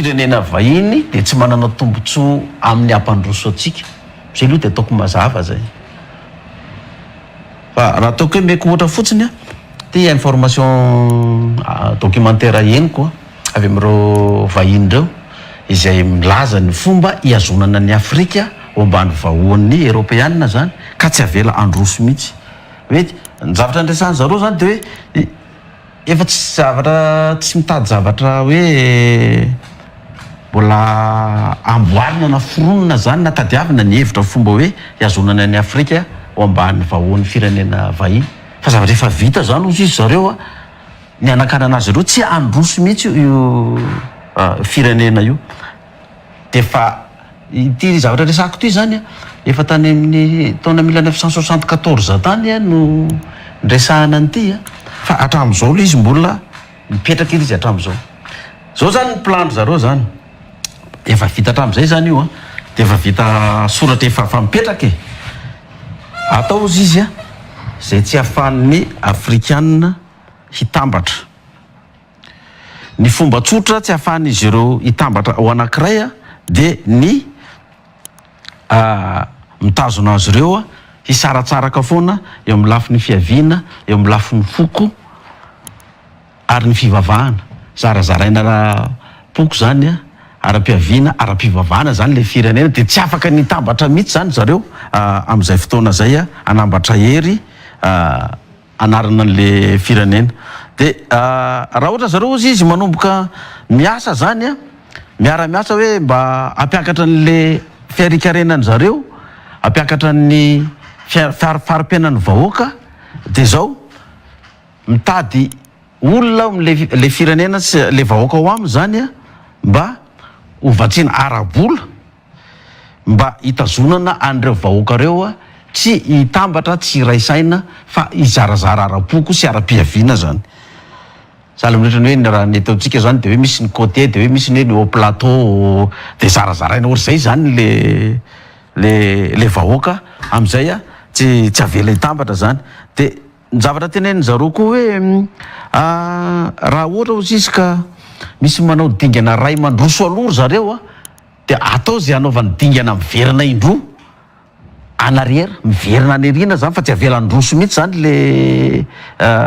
firenena vahiny dia tsy manana tombotsoa amin'ny hampandroso antsika. Zay aloha dia ataoko mazava zay. Fa raha ataoko hoe omeko ohatra fotsiny an, ity information documentaire henoko avy amin'ireo vahiny ireo izay milaza ny fomba hihazonana an'i Afrika ho ambany vahoan'ny Eropeana zany ka tsy avela handroso mihitsy. Hoe ny zavatra niresahan-dry zareo zany dia hoe Efa tsy zavatra tsy mitady zavatra hoe mbola amboarina na foronina zany na tadiavina ny hevitra fomba hoe hihazonana an'i Afrika ho ambany vahoan'ny firenena vahiny fa zavatra efa vita zany hozy izy zareo a, ny hanakanana azy ireo tsy handroso mihitsy io firenena io. Dia efa ity zavatra resahako ity izany an, efa tany amin'ny taona 1974 tany no niresahana an'ity an, fa hatramin'izao ilay izy mbola mipetraka ilay izy hatramin'izao. Izao izany ny plan-dry zareo izany, efa vita hatramin'izay izany io an, dia efa vita soratra efa efa mipetraka e. Atao hozy izy an, izay tsy ahafahan'ny Afrikana hitambatra. Ny fomba tsotra tsy ahafahan'izy ireo hitambatra ho anankiray dia ny mitazona azy ireo hisaratsaraka foana eo amin'ny lafiny fiaviana, eo amin'ny lafiny foko ary ny fivavahana. Zarazaraina ara-poko izany, ara-piaviana, ara-pivavahana izany ilay firenena dia tsy afaka ny hitambatra mihitsy izany zareo amin'izay fotoana izay hanambatra hery. Anarana an'le firenena. De raha ohatra zareo ozy izy manomboka miasa zany a, miara miasa hoe mba hampiakatra an'le fiarikarenany zareo, hampiakatra ny fari-piainan'ny vahoaka de zao mitady olona ao amle le firenena sy le vahoaka ao aminy zany a mba ho vatsiana ara-bola. mba hitazonana an'ireo vahoaka ireo tsy hitambatra, tsy hiray saina fa hizarazara ara-poko sy ara-piaviana zany. Sahala amin'ny ohatran'ny hoe ny raha ny eto amintsika zany dia hoe misy ny côtier dia hoe misy ny hoe ny haut plateau dia zarazaraina ohatr'izay zany le le le vahoaka amin'izay tsy tsy avela hitambatra zany. Dia ny zavatra tenenin-dry zareo koa hoe raha ohatra hozy izy ka misy manao dingana iray mandroso aloha ry zareo Dia atao izay hanaovany dingana miverina indroa en arrière, miverina any aoriana zany fa tsy avela handroso mihitsy zany le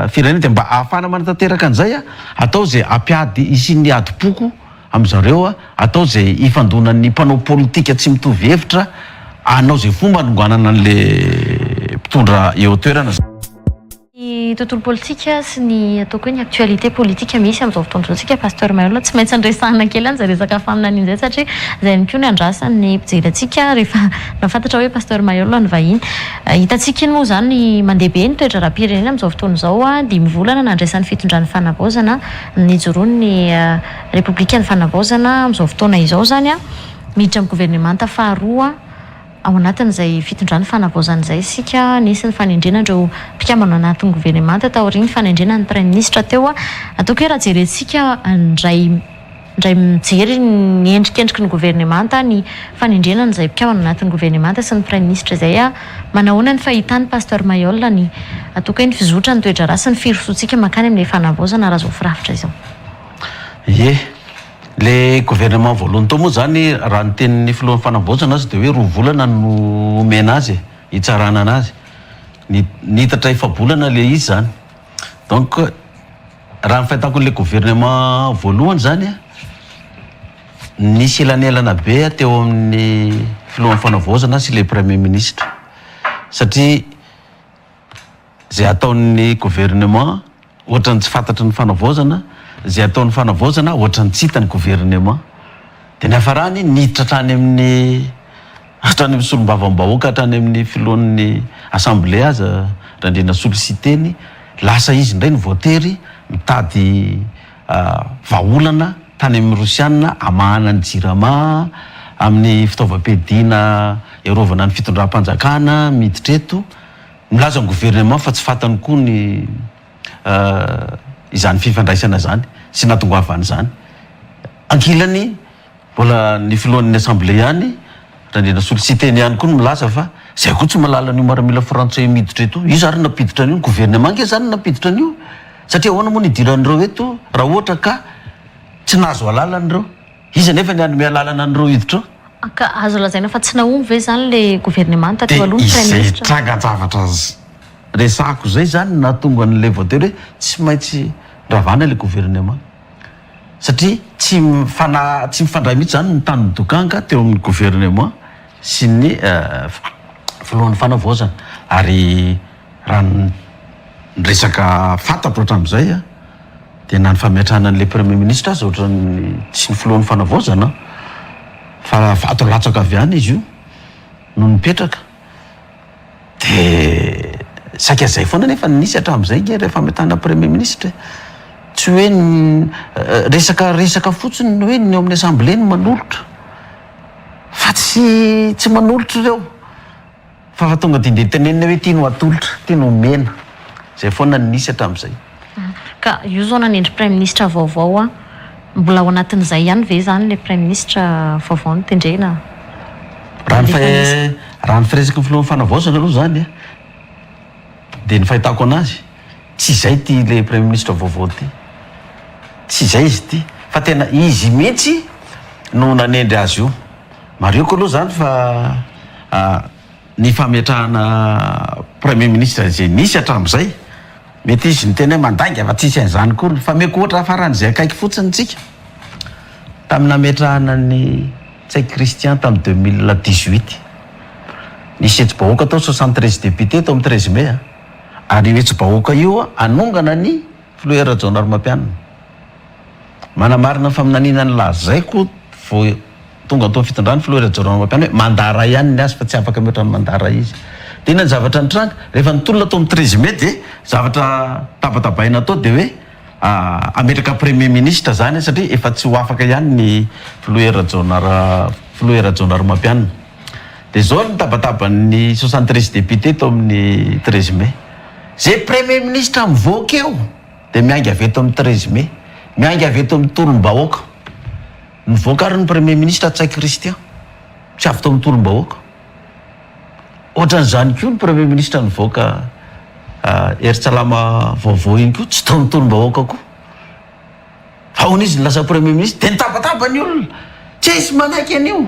firenena, dia mba ahafahana manatanteraka an'izay atao izay hampiady hisian'ny adim-poko amin'zareo, atao izay hifandonan'ny mpanao politika tsy mitovy hevitra, hanao izay fomba hanonganana an'le mpitondra eo an-toerana. Ny tontolo politika sy ny ataoko hoe ny actualité politique misy amin'izao fotoana izao tsika Pasteur Mailhol tsy maintsy andresahana kely an'izay resaka faminaniana izay satria izay ihany koa no andrasan'ny mpijery antsika rehefa nahafantatra hoe Pasteur Mailhol ny vahiny. Hitantsika iny moa izany mandeha be ny toe-draharaham-pirenena amin'izao fotoana izao, dimy volana nandraisan'ny fitondran'ny fanavaozana nijoroan'ny Repoblikan'ny fanavaozana amin'izao fotoana izao izany miditra amin'ny governemanta faharoa. Ao anatin'izay fitondran'ny fanavaozana izay isika, nisy ny fanendrena ireo mpikambana ao anatin'ny governemanta taorian'ny fanendrena ny praiminisitra teo. Ataoko hoe raha jerentsika indray indray mijery ny endrikendriky ny governemanta, ny fanendrena an'izay mpikambana ao anatin'ny governemanta sy ny praiminisitra izay, manahoana ny fahitan'i Pasteur Mailhol ny ataoko hoe ny fizotran'ny toe-draharaha sy ny firosoantsika mankany amin'ilay fanavaozana raha izao firafitra izao? Ie. Le gouvernement voalohany tao moa zany raha ny tenin'ny filohan'ny fanavaozana aza de hoe roa volana no omena azy e, hitsarana anazy. Ni- nitatra efa-bolana le izy zany. Donc raha ny fahitako an'le gouvernement voalohany zany a, nisy elanelana be teo amin'ny filohan'ny fanavaozana sy le premier ministre satria Izay ataon'ny gouvernement ohatran'ny tsy fantatry ny fanavaozana, izay ataon'ny fanavaozana ohatran'ny tsy hitan'ny gouvernement. Dia niafarany niditra hatrany amin'ny hatrany amin'ny solombavambahoaka, hatrany amin'ny filohan'ny assemblée aza Randrianasolo Siteny, lasa izy indray no voatery mitady vahaolana tany amin'ny Rosiana hamahana ny Jirama, amin'ny fitaovam-piadiana hiarovana ny fitondram-panjakana miditra eto. Milaza ny gouvernement fa tsy fantany koa ny izany fifandraisana izany sy nahatongavan'izany. Ankilany, mbola ny filohan'ny assemblée ihany, Randrianasolo Siteny ihany koa no milaza fa izay koa tsy mahalala an'io maramila frantsay miditra eto io. Iza ary no nampiditra an'io? Ny gouvernement ange izany no nampiditra an'io. Satria ahoana moa no hidiran'ireo eto raha ohatra ka tsy nahazo alalana ireo? Iza nefa ny hanome alalana an'ireo hiditra ao? Ka azo lazaina fa tsy nahomby ve izany ilay governemanta teo Dia aloha, ny izay praiminisitra? trangan-javatra resahako izay izany no nahatonga an'ilay voatery hoe tsy maintsy ravana ilay governemanta. Satria tsy mifana, tsy mifandray mihitsy izany ny tany dokanga teo amin'ny gouvernement sy ny filohan'ny fanavaozana. Ary raha ny resaka fantatro hatramin'izay dia na ny fametrahana an'ilay premier ministre aza ohatran'ny tsy ny filohan'ny fanavaozana fa vato latsaka avy any izy io no nipetraka. Dia saika izay foana anefa no nisy hatramin'izay ange rehefa fametahana premier ministre e. Tsy hoe ny resaka resaka fotsiny ny hoe ny ao amin'ny assemblée no manolotra fa tsy tsy manolotra ireo fa fa tonga dia ndeha tenenina hoe ity no atolotra, ity no omena. Izay foana no nisy hatramin'izay. Ka io izao nanendry praiminisitra vaovao an! Mbola ao anatin'izay ihany ve izany ilay praiminisitra vaovao notendrena? Raha ny raha ny firesaky ny filohan'ny fanavaozana aloha izany an, dia ny fahitako anazy, tsy izay ity ilay praiminisitra vaovao ity. Tsy izay izy ity, fa tena izy mihitsy no nanendry azy io. Marihiko aloha izany fa ny fametrahana premier ministre izay nisy hatramin'izay, mety izy niteny hoe mandainga fa tsisy an'izany koa, fa omeko ohatra faran'izay akaiky fotsiny tsika, tamin'ny nametrahana an'i Ntsay Christian tamin'ny 2018, nisy hetsi-bahoaka tao, 73 députés tao amin'ny 13 mai, ary io hetsi-bahoaka io hanongana ny filoha Hery Rajaonarimampianina. Manamarina ny faminaniana nolazaiko vao tonga tao amin'ny fitondrana ny filoha Rajaonarimampianina hoe mandat iray ihany ny azy fa tsy afaka mihoatra ny mandat iray izy. Dia inona ny zavatra nitranga? Rehefa nitolona tao amin'ny 13 mai dia zavatra tabatabaina tao dia hoe hametraka premier ministre izany satria efa tsy ho afaka ihany ny filoha Hery Rajaonara filoha Hery Rajaonarimampianina. Dia izao ny tabataban'ny 73 députés tao amin'ny 13 mai. Izay premier ministre mivoaka eo! Dia miainga avy eto amin'ny 13 mai, miainga avy eto amin'ny tolom-bahoaka. Nivoaka ary ny Premier ministre Ntsay Christian, tsy avy tao amin'ny tolom-bahoaka. Ohatran'izany koa ny Premier ministre nivoaka Hery-Tsalama vaovao iny koa, tsy tao amin'ny tolom-bahoaka koa. Fa hono izy no lasa Premier ministre, dia nitabataba ny olona, tsisy manaiky an'io,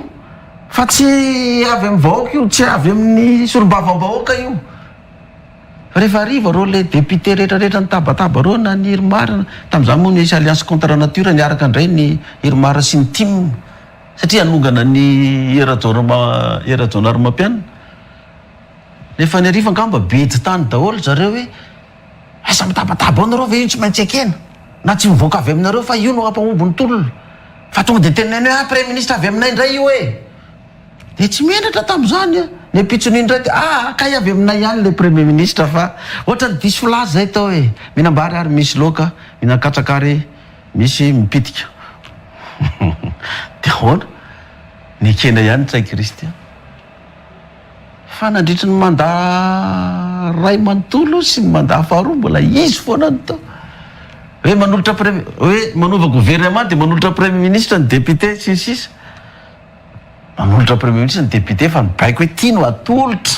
fa tsy avy amin'ny vahoaka io, tsy avy amin'ny solombavambahoaka io. Rehefa hariva reo le député rehetra rehetra nitabataba reo na ny irmar, tamin'izany moa nisy alliance contre nature niaraka indray ny irmar sy ny tim satria hanongana ny Hery Rajaonarimampianina. Rehefa ny hariva angamba bedy tany daholo zareo hoe aza mitabataba ao nareo fa io tsy maintsy ekena na tsy mivoaka avy aminareo fa io no hampahomby ny tolona fa tonga de teneno hoe ah praiminisitra avy aminay indray io e! Dia tsy menatra tamin'izany an! Ny ampitson'iny indray dia ah kay avy aminay ihany ilay premier ministre fa ohatran'ny diso filaza izay tao e! Mihinam-bary ary misy laoka, mihinan-katsaka ary misy mipitika. Dia ahoana? Nekena ihany Ntsay Christian. Fa nandritry ny mandat iray manontolo sy ny mandat faharoa mbola izy foana no tao. Hoe manolotra premier, hoe manova gouvernement dia manolotra premier ministre ny député sy ny sisa. Manolotra premier ministre ny député fa mibaiko hoe ity no atolotra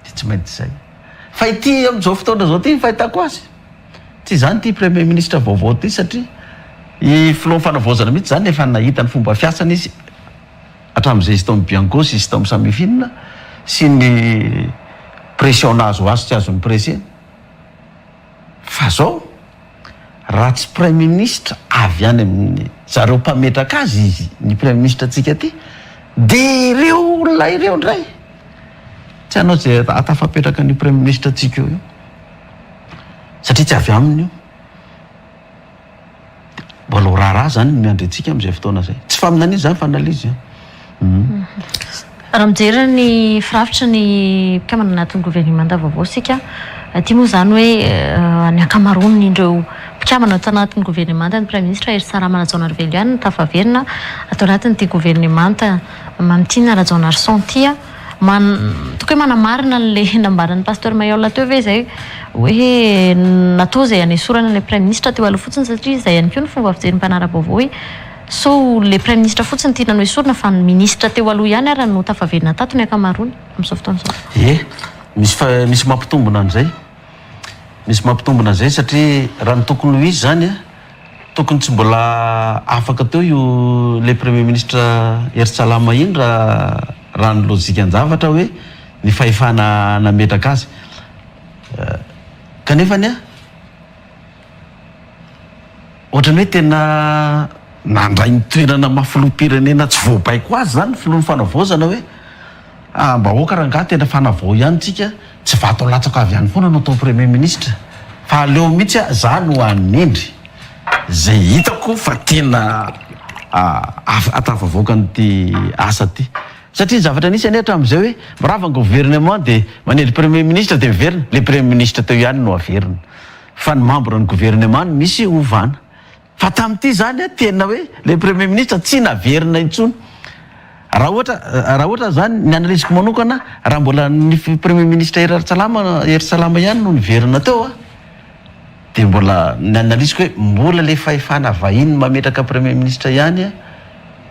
dia tsy maintsy izay. Fa ity amin'izao fotoana izao ity ny fahitako azy, tsy izany ity premier ministre vaovao ity satria i filohan'ny fanavaozana mihitsy izany efa nahita ny fomba fiasany izy hatramin'izay izy tao amin'ny Bianco sy izy tao amin'ny Samifin sy ny pression nahazo azy tsy azon'ny presse. Fa zao, raha tsy praiminisitra avy any amin'ny zareo mpametraka azy izy, ny praiminisitra antsika aty, dia ireo olona ireo indray tsy hanao izay hahatafapetraka an'io praiminisitra antsika io, satria tsy avy aminy io. Mbola ho raharaha izany ny miandry antsika amin'izay fotoana izay. Tsy faminaniana izany fa analyse an. Raha mijery ny firafitry ny mpikambana anatin'ny governemanta vaovao isika, ity moa izany hoe ny ankamaroan'ireo mpikambana ato anatin'ny governemanta ny Praiminisitra Hery Salama Rajaonarivelo ihany no tafaverina ato anatin'ity governemanta Mamitiana Rajaonarison ity. Man, tokony hoe manamarina an'ilay nambaran'ny Pasteur Mailhol teo ve izay hoe natao izay hanesorana ilay Praiminisitra teo aloha fotsiny satria izay ihany koa ny fomba fijerin'ny mpanara-baovao hoe sao ilay Praiminisitra fotsiny tiana noesorina fa ny Minisitra teo aloha ihany ary no tafaverina tato ny ankamaroany amin'izao fotoana izao. Ie, misy fa misy mampitombina an'izay. Misy mampitombina an'izay satria raha ny tokony ho izy izany an. Tokony tsy mbola afaka teo io le premier ministre Herintsalama iny raha raha ny lojikan-javatra hoe ny fahefana nametraka azy. Kanefa anie ohatran'ny hoe tena nandray ny toerana maha filoham-pirenena tsy voabaiko azy izany ny filohan'ny fanavaozana hoe Mba aoka rangahy tena fanavao ihany tsika, tsy vato alatsaka avy any foana no atao premier ministre fa aleo mihitsy a za no hanendry zay hitako fa tena ahatafavoaka an'ity asa ty satria ny zavatra nisy anie hatramin'izay hoe mirava ny gouvernement de manendry premier ministre de miverina, le premier ministre teo ihany no averina fa ny membre ny gouvernement no misy ovana. Fa tamin'ity izany an, tena hoe ilay premier ministre tsy naverina intsony. Raha ohatra, raha ohatra izany, ny analyse-ko manokana, raha mbola ny premier ministre Hery Rasalama, Hery Salama ihany no niverina teo an, dia mbola ny analyse-ko hoe mbola ilay fahefana vahiny mametraka premier ministre ihany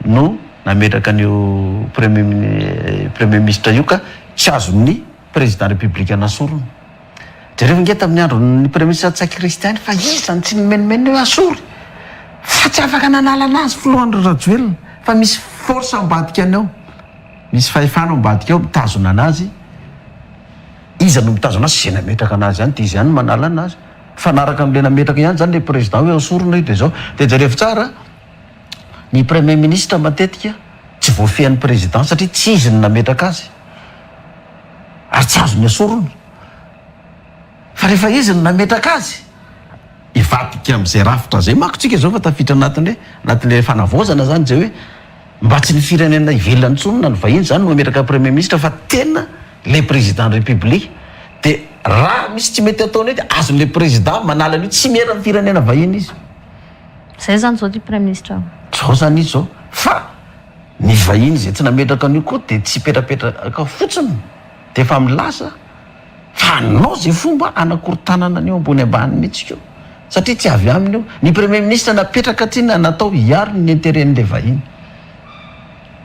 no nametraka an'io premier premier ministre io ka tsy azon'ny président république nasorina. Jereo ange tamin'ny andron'ny Premier Ministre Ntsay Christian fa iza no tsy nimenomenona hoe asory fa tsy afaka nanala anazy filoha Andry Rajoelina fa misy force ambadika any ao, misy fahefana ao ambadika ao mitazona anazy, iza no mitazona azy? Izay nametraka anazy ihany dia izy ihany no manala anazy, mifanaraka amin'ilay nametraka ihany izany ilay président hoe asorina io dia izao, dia jerevo tsara ny Premier Ministre matetika tsy voafehin'ny président satria tsy izy no nametraka azy ary tsy azony asorina. Fa rehefa izy no nametraka azy, hivadika amin'izay rafitra izay manko tsika izao fa tafiditra anatin'ny hoe, anatin'ilay fanavaozana izany izay hoe mba tsy ny firenena ivelany intsony na ny vahiny izany no mametraka premier ministre fa tena ilay président ny république. Dia raha misy tsy mety ataony eo dia azon'ilay président manala an'io tsy miera amin'ny firenena vahiny izy. Izay izany izao ity praiminisitra. Izao izany izy izao. Fa ny vahiny izay tsy nametraka an'io koa dia tsy hipetrapetraka fotsiny dia efa milaza. Fa hanao izay fomba hanakorontanana an'io ambony ambany mihitsy koa. Satria tsy avy aminy io. Ny premier ministre napetraka aty na natao hiaro ny intérêt-n'ilay vahiny.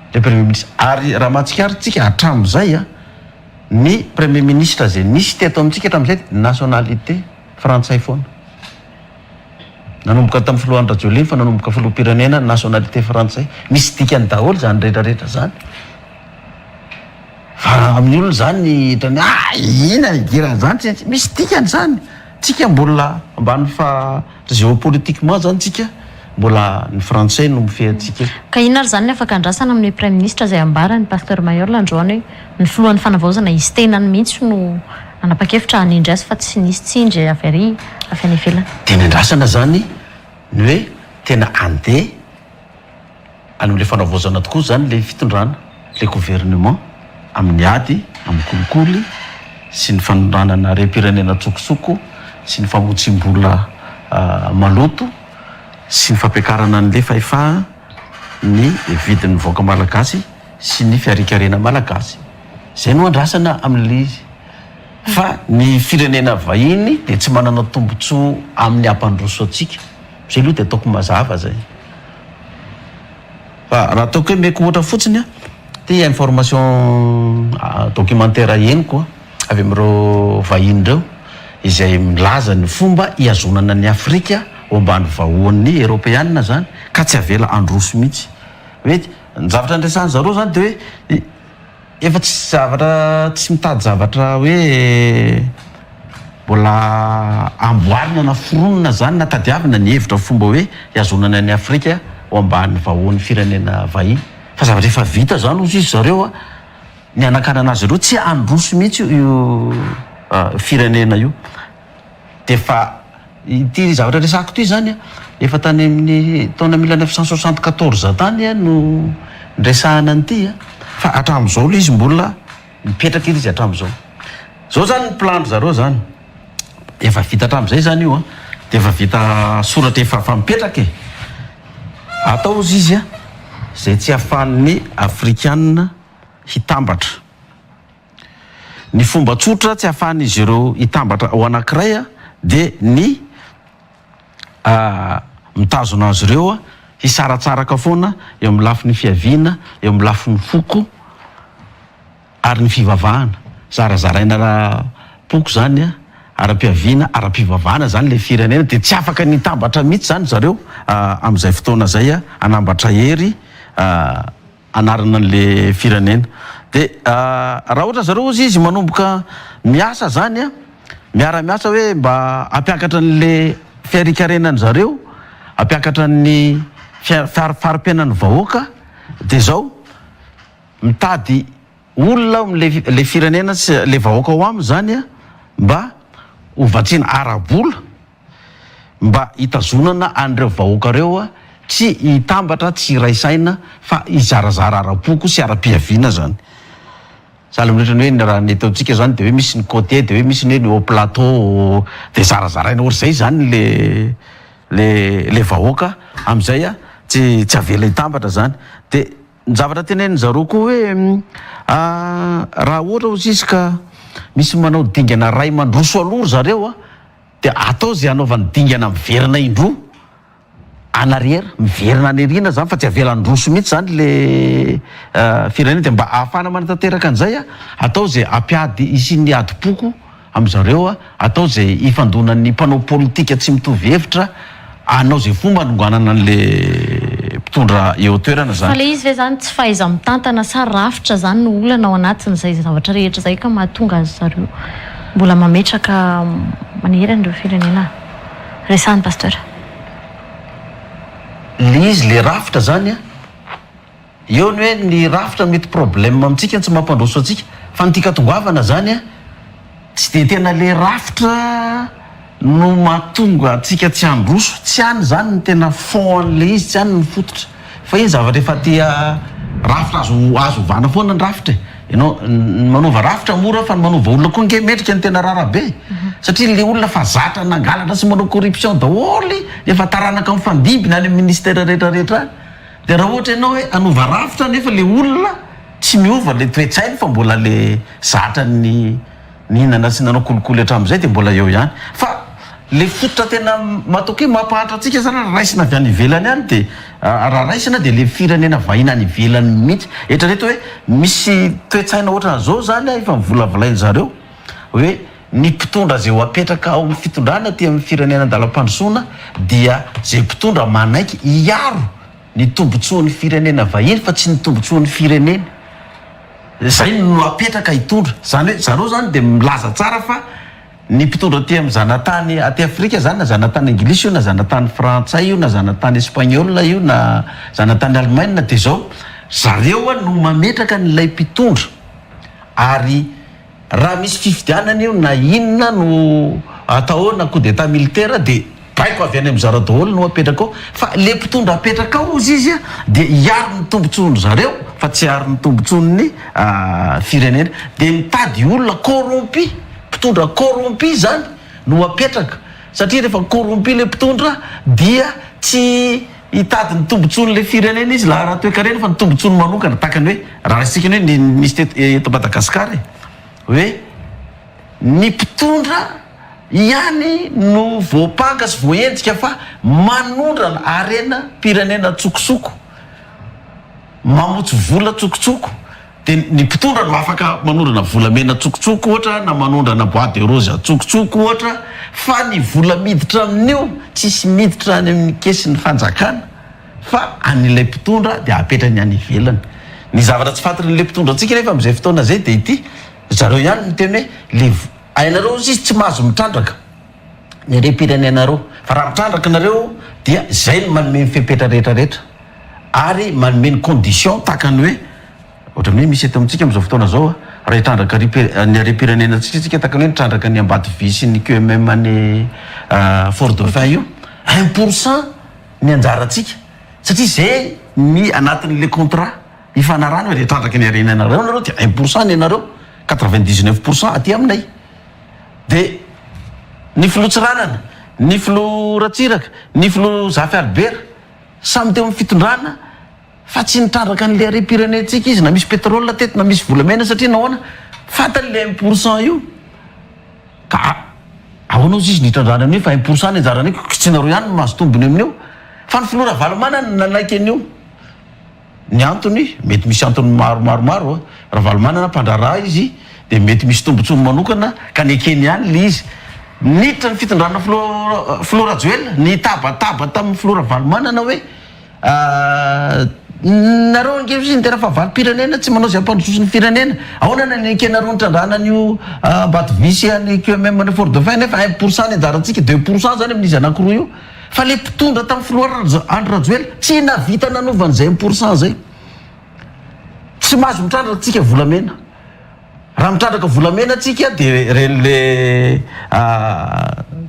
Ilay premier ministre. Ary raha mahatsikaritra tsika hatramin'izay an, ny premier ministre izay nisy teto amintsika hatramin'izay dia nationalité frantsay foana. Nanomboka tamin'ny filoha Andry Rajoelina fa nanomboka filoham-pirenena nationalité frantsay. Misy dikany daholo izany rehetra rehetra izany. Fa amin'ny olona izany ohatran'ny hoe ah inona idiran'izany tsy tsy misy dikany izany. Tsika mbola ambany fa géopolitiquement zany tsika mbola ny frantsay no mifehy antsika eto. Ka inona ary izany ny afaka andrasana amin'ny praiminisitra izay ambaran'ny Pasteur Mailhol androany hoe ny filohan'ny fanavaozana izy tenany mihitsy no nanapa-kevitra hanendry azy fa tsy nisy tsindry avy ary avy any ivelany. Dia ny andrasana izany ny hoe tena handeha Any amin'ilay fanavaozana tokoa izany ilay fitondrana, ilay gouvernement, amin'ny ady amin'ny kolikoly sy ny fanondranana harem-pirenena an-tsokosoko sy ny famotsiam-bola maloto sy ny fampiakarana an'ilay fahefaha ny vidin'ny vahoaka malagasy sy ny fiharian-karena malagasy. Izay no andrasana amin'ilay izy. Fa ny firenena vahiny dia tsy manana tombontsoa amin'ny hampandroso antsika. Izay aloha dia ataoko mazava izay. Fa raha ataoko hoe meko ohatra fotsiny an, ity information documentaire henoko avy amin'ireo vahiny ireo izay milaza ny fomba hihazonana an'i Afrika ho ambany vahoan'ny Eropeana izany ka tsy avela handroso mihitsy. Hoe ny zavatra niresahan-dry zareo izany dia hoe Efa tsy zavatra tsy mitady zavatra hoe mbola amboarina na foronina zany na tadiavina ny hevitra fomba hoe hihazonana an'i Afrika ho ambany vahoan'ny firenena vahiny fa zavatra efa vita zany hozy izy zareo a, ny hanakanana azy ireo tsy handroso mihitsy io firenena io. Dia efa ity zavatra resahako ity izany an, efa tany amin'ny taona 1974 tany no niresahana an'ity an, fa hatramin'izao ilay izy mbola mipetraka ilay izy hatramin'izao. Izao izany ny plan-dry zareo izany, efa vita hatramin'izay izany io an, dia efa vita soratra efa efa mipetraka e. Atao hozy izy an, izay tsy ahafahan'ny Afrikana hitambatra. Ny fomba tsotra tsy ahafahan'izy ireo hitambatra ho anankiray dia ny mitazona azy ireo hisaratsaraka foana eo amin'ny lafiny fiaviana, eo amin'ny lafiny foko ary ny fivavahana. Zarazaraina ara-poko izany. ara-piaviana, ara-pivavahana zany le firenena de tsy afaka ny hitambatra mihitsy zany zareo amin'izay fotoana zay hanambatra hery hanarina an'le firenena. De raha ohatra zareo ozy izy manomboka miasa zany a, miara-miasa hoe mba hampiakatra an'le fiarikarenan'ny zareo, hampiakatra ny fari-piainan'ny vahoaka de zao mitady olona ao amin'le le firenena sy le vahoaka ao aminy zany a mba ho vatsiana ara-bola mba hitazonana an'ireo vahoaka ireo a tsy hitambatra, tsy hiray saina fa hizarazara ara-poko sy ara-piaviana zany. Sahala amin'ny ohatran'ny hoe ny raha ny eto amintsika zany de hoe misy ny côtier de hoe misy ny hoe ny haut plateau de zarazaraina ohatr'izay zany le le le vahoaka amin'izay a tsy tsy avela hitambatra zany de Ny zavatra tenenin zareo koa hoe raha ohatra ozy izy ka misy manao dingana ray mandroso aloha ry zareo a, dia atao izay hanaovany dingana miverina indroa en arrière, miverina any aoriana zany fa tsy avela handroso mihitsy zany le firenena, dia mba ahafahana manatanteraka an'izay a, atao izay hampiady hisian'ny adim-poko amin zareo a, atao izay hifandonan'ny mpanao politika tsy mitovy hevitra hanao izay fomba hanonganana an'le mpitondra eo an-toerana Fa zany. le izy ve zany tsy fahaiza-mitantana sa rafitra zany no olana ao anatin'izay zavatra rehetra izay ka mahatonga azy zareo mbola mametraka manery an'ireo firenena resahan'i Pasteur? Le izy le rafitra zany a, Eo ny hoe ny rafitra mety problème amintsika tsy mampandroso antsika fa ny tian-katongavana zany a tsy de tena le rafitra no mahatonga antsika tsy handroso, tsy any zany ny tena fond an'le izy, tsy any ny fototra fa iny zavatra efa aty rafitra azo azo ovana foana ny rafitra e, ianao ny manova rafitra mora fa ny manova olona koa nge mendrika ny tena raharaha be satria le olona efa zatra nangalatra sy manao corruption daholo efa taranaka mifandimby na any amin'ny ministère rehetra rehetra any. Dia raha ohatra ianao hoe hanova rafitra nefa le olona tsy miova le toe-tsainy fa mbola le zatra ny nihinana sy nanao kolikoly hatramin'izay dia mbola eo ihany. Fa le fototra tena matoky hoe mampahantra antsika zany raha raisina avy any ivelany any dia raha raisina dia le firenena vahiny any ivelany mihitsy. Eritrereto hoe misy toe-tsaina ohatran'izao zany efa novolavolain-dry zareo hoe ny mpitondra izay ho apetraka ao amin'ny fitondrana aty amin'ny firenena andalam-pandrosoana dia izay mpitondra manaiky hiaro ny tombotsoan'ny firenena vahiny fa tsy ny tombotsoan'ny fireneny. Izay no apetraka hitondra. Izany hoe zareo izany dia milaza tsara fa ny mpitondra aty amin'ny zanatany aty Afrika izany na zanatany anglisy io na zanatany frantsay io na zanatany espagnol io na zanatany alemaina dia izao zareo no mametraka an'ilay mpitondra ary Raha misy fifidianana io na inona no atao eo na coup d'etat militaire dia baiko avy any amin'zareo daholo no apetraka ao fa le mpitondra apetraka ao ozy izy dia hiaro ny tombotsoan-dry zareo fa tsy hiaro ny tombotsoan'ny firenena dia mitady olona corrompu, mpitondra corrompu zany no apetraka satria rehefa corrompu le mpitondra dia tsy hitady ny tombotsoan'le firenena izy la ara-toekarena fa ny tombotsoany manokana tahaka ny hoe raha raisintsika ny hoe ny nisy teto eto Madagasikara e, hoe ny mpitondra ihany no voampanga sy voahenjika fa manondrana harena pirenena an-tsokosoko, mamotsy vola an-tsokotsoko. Dia ny mpitondra no afaka manondrana volamena an-tsokotsoko ohatra na manondrana bois de rose an-tsokotsoko ohatra fa ny vola miditra amin'io tsisy miditra any amin'ny kesin'ny fanjakana fa an'ilay mpitondra dia apetrany any ivelany. Ny zavatra tsy fantatrin'ilay mpitondra antsika nefa amin'izay fotoana izay dia ity, zareo ihany no miteny hoe le hainareo ozy izy tsy mahazo mitrandraka ny harem-pirenenareo fa raha mitrandraka nareo dia izay no manome ny fepetra rehetra rehetra ary manome ny condition tahaka ny hoe Ohatran'ny hoe misy eto amintsika amin'izao fotoana izao raha hitrandraka ny harem-pirenenantsika isika tahaka ny hoe nitrandraka ny Ambatovy sy ny QMM any Fort Dauphin io, 1% ny anjarantsika satria izay ny anatin'ilay contrat ifanarahana hoe raha hitrandraka ny harenanareo nareo dia 1% ny anareo, 99% aty aminay. Dia ny filoha Tsiranana, ny filoha Ratsiraka, ny filoha Zafy Albert samy teo amin'ny fitondrana. Fa tsy nitrandraka an'ilay harem-pirenentsika izy na misy pétrole teto na misy volamena satria nahoana? Fantany ilay 1% io. Ka ahoana ozy izy nitrandrahana an'io fa 1% ny anjaran'io ka tsy nareo ihany no mahazo tombony amin'io. Fa ny filoha Ravalomanana no nanaiky an'io. Ny antony, mety misy antony maro maro maro a. Ravalomanana mpandraharaha izy dia mety misy tombotsoany manokana ka nekeny ihany ilay izy. Niditra ny fitondrana filoha filoha Rajoelina, nitabataba tamin'ny filoha Ravalomanana hoe nareo ange hozy ny tena fahavalom-pirenena, tsy manao izay hampandrososo ny firenena. Ahoana no hanekenareo ny trandrahana an'io Ambatovy sy any QMM any Fort Dauphin nefa 1% ny anjarantsika, 2% zany amin'izy anankiroa io. Fa le mpitondra tamin'ny filoha Andry Rajoelina tsy nahavita nanova an'izay 1% zay. Tsy mahazo mitrandraka tsika volamena. Raha mitrandraka volamena tsika de reny le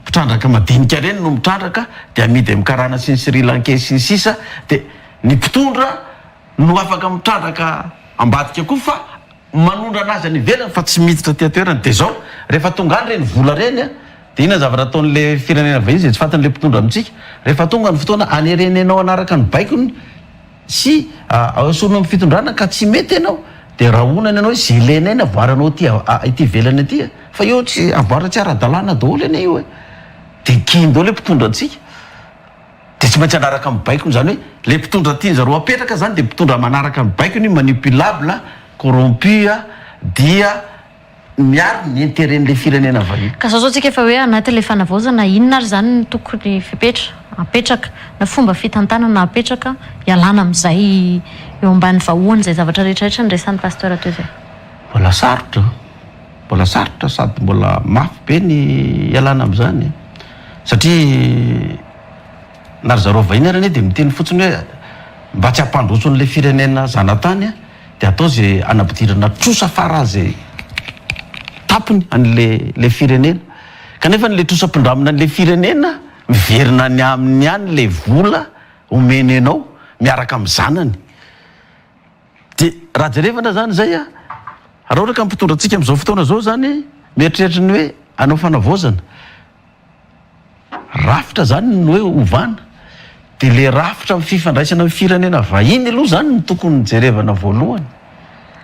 mpitrandraka madinika reny no mitrandraka de amidy amin'ny karana sy ny sri lankais sy ny sisa de ny mpitondra no afaka mitrandraka ambadika koa fa manondrana azy any ivelany fa tsy miditra aty an-toerana de zao rehefa tonga any reny vola reny a de inona ny zavatra ataon'le firenena vahiny zay tsy fatin'le mpitondra amintsika rehefa tonga ny fotoana anereny anao hanaraka ny baikony Sy esorina amin'ny fitondrana ka tsy mety ianao dia rahonana ianao hoe zelenay ny avoaranao aty ety ivelany aty a! Fa eo tsy avoara tsy ara-dalàna daholo anie io e! Dia kihiny daholo hoe mpitondra antsika. Dia tsy maintsy hanaraka ny baikony izany hoe ilay mpitondra tian-jareo apetraka izany dia mpitondra manaraka ny baikony, manipulable, corrompu dia miaro ny intérêt-n'ilay firenena vahiny. Ka zao zao tsika efa hoe anatin'ilay fanavaozana, inona ary izany no tokony fepetra apetraka na fomba fitantanana apetraka hialana amin'izay eo ambany vahoan'izay zavatra rehetra rehetra niresahan'ny Pasteur teo izay? Mbola sarotra, mbola sarotra sady mbola mafy be ny hialana amin'izany satria na ry zareo vahiny ary anie dia miteny fotsiny hoe mba tsy hampandroso an'ilay firenena zanatany dia atao ze anampidirana trosa fara ze tapony an'le le firenena kanefa le trosa ampindramina an'le firenena miverina any aminy ihany le vola omeny anao miaraka amin'ny zanany de raha jerevana zany zay a raha ohatra ka mpitondra antsika amin'izao fotoana zao zany mieritreritra ny hoe hanao fanavaozana Rafitra zany ny hoe ovana, de le rafitra amin'ny fifandraisana amin'ny firenena vahiny aloha zany no tokony jerevana voalohany,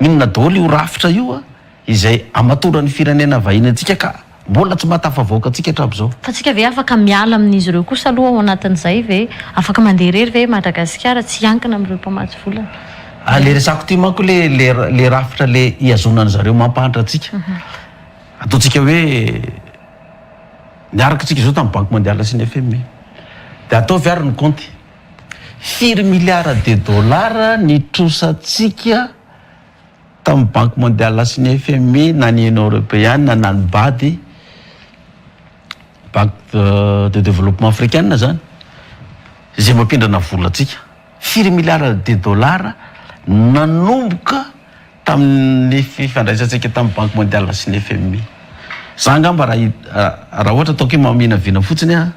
inona daholo io rafitra io a, izay amatoran'ny firenena vahiny antsika ka mbola tsy mahatafavoaka antsika hatramin'izao. Fa tsika ve afaka miala amin'izy ireo kosa aloha ao anatin'izay ve? Afaka mandeha irery ve Madagasikara tsy hiankina amin'ireo mpamatsy vola? Ah le resako ty manko le le le rafitra le ihazonan'zareo mampahantra antsika, ataontsika hoe Niaraka tsika izao tamin'ny Banque Mondiale sy ny FMI. Dia ataovy ary ny kaonty. Firy milliards de dollars ny trosantsika tamin'ny Banque Mondiale sy ny FMI na ny Union Européenne na ny BAD, Banque de Développement Africaine zany, izay mampindrana vola antsika. Firy milliards de dollars nanomboka Tamin'ny fifandraisantsika tamin'ny Banque Mondiale sy ny FMI. Za angamba raha raha ohatra ataoko hoe maminavina fotsiny aho,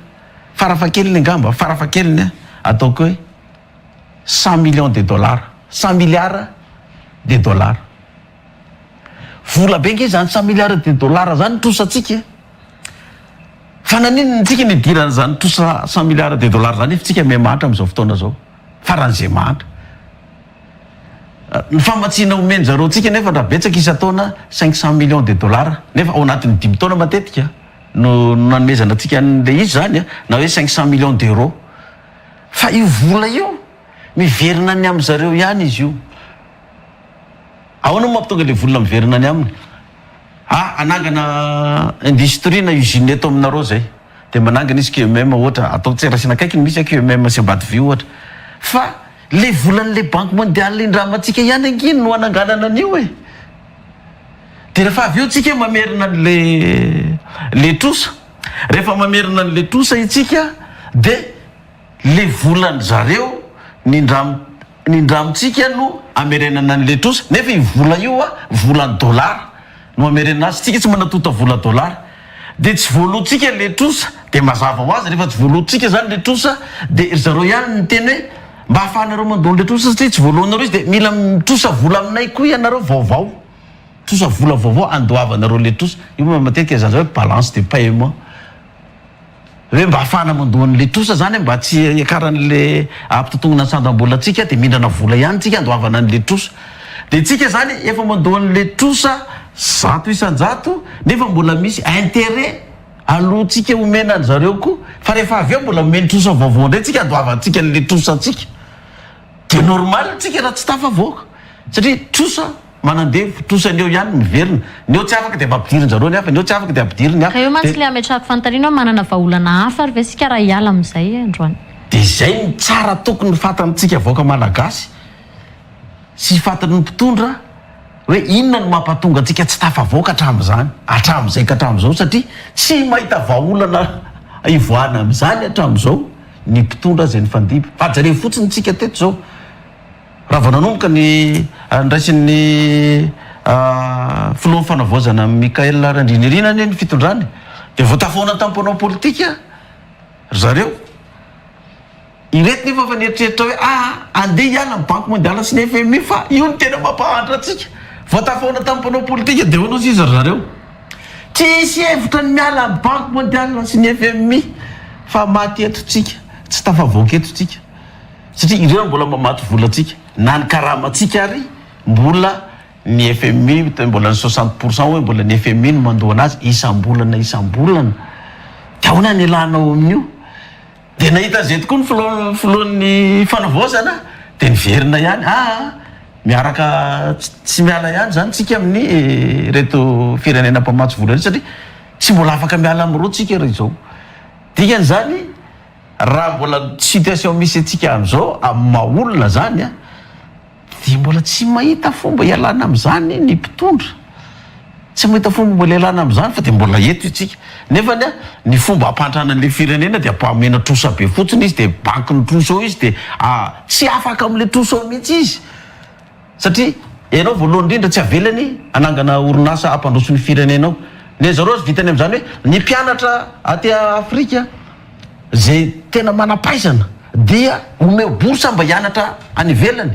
farafahakeliny angamba, farafahakeliny ataoko hoe 100 millions de dollars, 100 milliards de dollars. Vola be nge zany 100 milliards de dollars zany trosantsika e. Fa naninona tsika nidiran'izany trosa 100 milliards de dollars zany nefa tsika miha-mahantra amin'izao fotoana izao, faran'izay mahantra. Ny famatsiana omen-jareo antsika nefa raha betsaka isan-taona 500 millions de dollars nefa ao anatin'ny dimy taona matetika no nanomezana antsika an'ilay izy zany na hoe 500 millions d'euros fa io vola io miverina any amin'zareo ihany izy io. Ahoana moa mampitonga ilay vola miverina any aminy? Ah, hanangana industrie na usine eto aminareo zay. Dia manangana izy QMM ohatra, atao tsy raisina akaiky ny misy QMM sy Ambatovi ohatra. Fa le volan'le banque mondiale indramantsika ihany ange no hananganana an'io e. Dia rehefa avy eo tsika mamerina an'le le trosa. Rehefa mamerina an'le trosa itsika dia le volan-dry zareo nindram nindramintsika no amerenana an'le trosa nefa io vola io a vola dollar no amerenana azy, tsika tsy manatonta vola dollar de tsy voaloantsika le trosa de mazava ho azy rehefa tsy voaloantsika zany le trosa de ry zareo ihany niteny hoe mba ahafahanareo mandoa an'le trosa satria tsy voaloanareo izy de mila mitrosa vola aminay koa ianareo vaovao, trosa vola vaovao andoavanareo le trosa, io moa matetika zany hoe balance de paiement. Hoe mba ahafahana mandoa an'le trosa zany mba tsy hiakaran'le hampitontongona ny sandam-bolantsika dia mindrana vola ihany tsika andoavana an'le trosa. Dia tsika zany efa mandoa an'le trosa 100% nefa mbola misy intérêt aloantsika omena an-dry zareo koa fa rehefa avy eo mbola omeny trosa vaovao indray tsika andoavantsika an'le trosantsika. Dia normal tsika raha tsy tafavoaka satria trosa. manandevo, trosany eo ihany miverina. Ny eo tsy afaka dia mba ampidirin-jareo ny hafa, ny eo tsy afaka dia ampidiriny ny hafa. Ka eo mantsy Dia. ilay ametrahako fanontaniana hoe manana vahaolana hafa ary ve isika raha hiala amin'izay androany? Dia izay no tsara tokony fantantsika vahoaka malagasy sy fantan'ny mpitondra hoe inona no mampatonga antsika tsy tafavoaka hatramin'izany, hatramin'izay ka hatramin'izao satria tsy mahita vahaolana hivoahana amin'izany hatramin'izao ny mpitondra izay nifandimby. Fa jereo fotsiny tsika teto izao. Raha vao nanomboka ny niraisin'ny filohan'ny fanavaozana Michaël Randrianirina anie ny fitondrany dia vao tafahoana tamin'ny mpanao politika ry zareo. Ireto nefa efa nieritreritra hoe aa andeha hiala ny banky mondiale sy ny FMI fa io no tena mampahantra antsika. Vao tafahoana tamin'ny mpanao politika dia hono sisa ry zareo. Tsy hisy hevitra ny miala amin'ny banky mondiale sy ny FMI fa maty eto tsika, tsy tafavoaka eto tsika. Satria ireo mbola mamatsy vola antsika, na ny karamantsika ary mbola ny FMI, mbola ny 60 pour cent hoe mbola ny FMI no mandoa anazy isam-bolana isam-bolana. Dia ahoana ny ialanao amin'io? Dia nahita an'izay tokoa ny filoha filohan'ny fanavaozana dia niverina ihany, aa miaraka tsy miala ihany izany tsika amin'ny ireto firenena mpamatsy vola ireto satria tsy mbola afaka miala amin'ireo tsika raha izao. Dikan'izany Raha mbola ny situation misy antsika amin'izao amin'ny maha olona zany an, dia mbola tsy mahita fomba hialana amin'izany ny mpitondra. Tsy mahita fomba mbola hialana amin'izany fa dia mbola eto isika. Nefany an, ny fomba hampantrana an'ilay firenena dia ampahomena trosa be fotsiny izy dia bankin'ny trosa eo izy dia tsy afaka amin'ilay trosa eo mihitsy izy. Satria ianao voalohany indrindra tsy avelany hanangana orinasa hampandroso ny firenenao. Ny zareo aza vitany amin'izany hoe ny mpianatra aty Afrika izay tena manam-pahaizana dia omeo bourse mba hianatra any ivelany.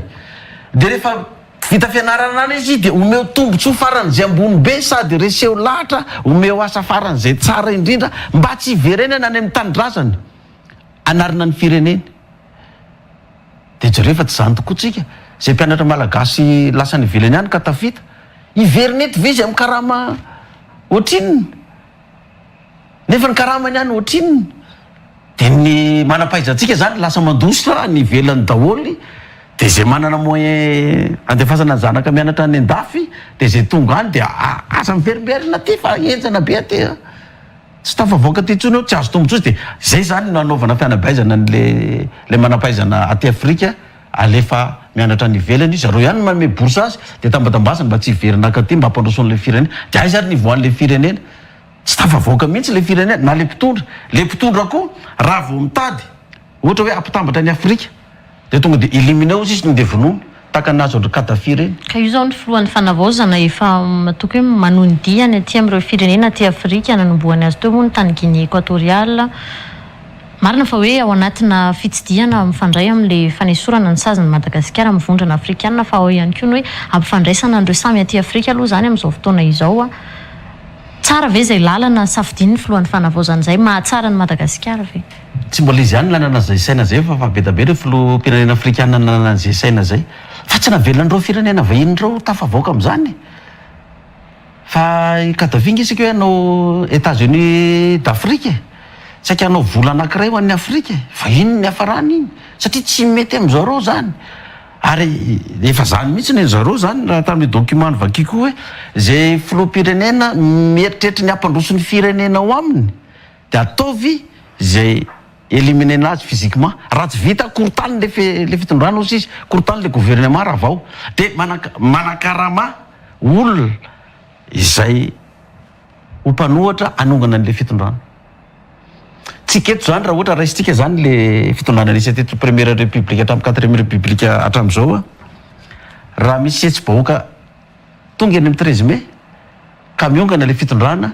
Dia rehefa vita fianarana any izy dia omeo tombotsoa faran'izay ambony be sady reseho lahatra, omeo asa faran'izay tsara indrindra mba tsy hiverenana any amin'ny tanindrazany hanarina ny fireneny. Dia jereo fa tsy izany tokoa tsika, izay mpianatra malagasy lasa any ivelany any ka tafita, hiverina eto ve izy amin'ny karama ohatrinona? Nefa ny karamany any ohatrinona? Dia ny manam-pahaizantsika izany lasa mandositra any ivelany daholo, dia izay manana moyen andefasana ny zanaka mianatra any an-dafy, dia izay tonga any dia aza miverimberina aty fa henjana be aty a! Tsy tafavoaka aty intsony eo, tsy azo tombotsoa izy dia zay zany no anaovana fianabeazana an'le le manampahaizana aty Afrika alefa mianatra any ivelany, zareo ihany no manome bourse azy dia tambatambazany mba tsy hiverina akaty mba hampandroso an'le firenena, dia aiza ary ny hivoahan'le firenena? Tsy tafavoaka mihitsy le firenena na le mpitondra, le mpitondra koa raha vao mitady Ohatra hoe hampitambatra an'i Afrika dia tonga dia éliminer ozy izy tonga dia vonoina tahaka ny nahazo an-dry Kadhafi ireny. Ka io izao ny filohan'ny fanavaozana efa matoky hoe manohy ny diany aty amin'ireo firenena aty Afrika, nanombohany azy teo moa ny tany Guinée Equatoriale. Marina fa hoe ao anatina fitsidihana mifandray amin'ilay fanesorana ny sazin'i Madagasikara amin'ny vondrona afrikanina fa ao ihany koa ny hoe hampifandraisana an'ireo samy aty Afrika aloha izany amin'izao fotoana izao. Tsara ve izay lalana safidian'ny filohan'ny fanavaozana izay? Mahatsara an'i Madagasikara ve? Tsy mbola izy ihany nanana izay saina izay fa fa be da be ireo filoham-pirenena afrikana nanana an'izay saina izay. Fa tsy navelan'ireo firenena vahiny ireo tafavoaka amin'izany e. Fa i Kadhafi nge saika hoe hanao Etats Unis d'Afrique e. Saika hanao vola anankiray ho an'i Afrika e. Vahiny ny niafarany iny. Satria tsy mety amin'zareo izany. Ary efa zany mihitsy ny zareo zany raha tamin'io document novakiako io hoe zay filoham-pirenena mieritreritra ny hampandroso ny firenena ao aminy de ataovy zay éliminer-na azy physiquement, raha tsy vita korontany le le fitondrana hozy izy, korontany le gouvernement ravao, de manakarama olona izay ho mpanohatra hanongana an'le fitondrana. Tsika eto zany raha ohatra raisintsika zany le fitondrana nisy teto première république hatramin'ny quatrième république hatramin'izao a, raha misy hetsi-bahoaka tonga eny amin'ny 13 mai ka miongana le fitondrana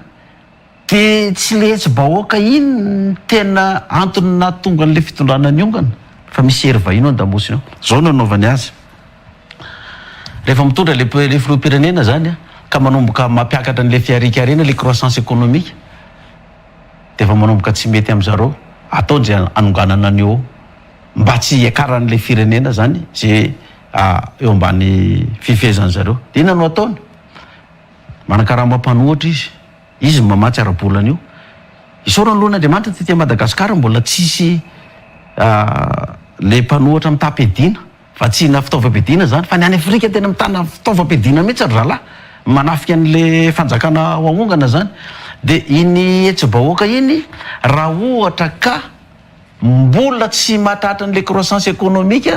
de tsy le hetsi-bahoaka iny no tena antony nahatonga an'le fitondrana niongana fa misy hery vahiny ao an-damosiny ao. Zao no anaovany azy. Rehefa mitondra le le filoham-pirenena zany a, ka manomboka mampiakatra an'le fihariankarena, le croissance économique, de efa manomboka tsy mety am zareo, ataony ze hanonganana an'io eo, mba tsy hiakaran'le firenena zany ze eo ambany fifehezan'ny zareo. De inona no ataony? Manakarama mpanohatra izy, izy no mamatsy ara-bola an'io. Isaorana aloha an'Andriamanitra taty Madagascar mbola tsisy le mpanohatra mitam-piadiana. Vatsiana fitaovam-piadiana izany fa ny any Afrika tena mitana fitaovam-piadiana mihitsy ry zalahy manafika an'le fanjakana ho ahongana izany. Dia iny hetsi-bahoaka iny raha ohatra ka mbola tsy mahatratra an'le croissance économique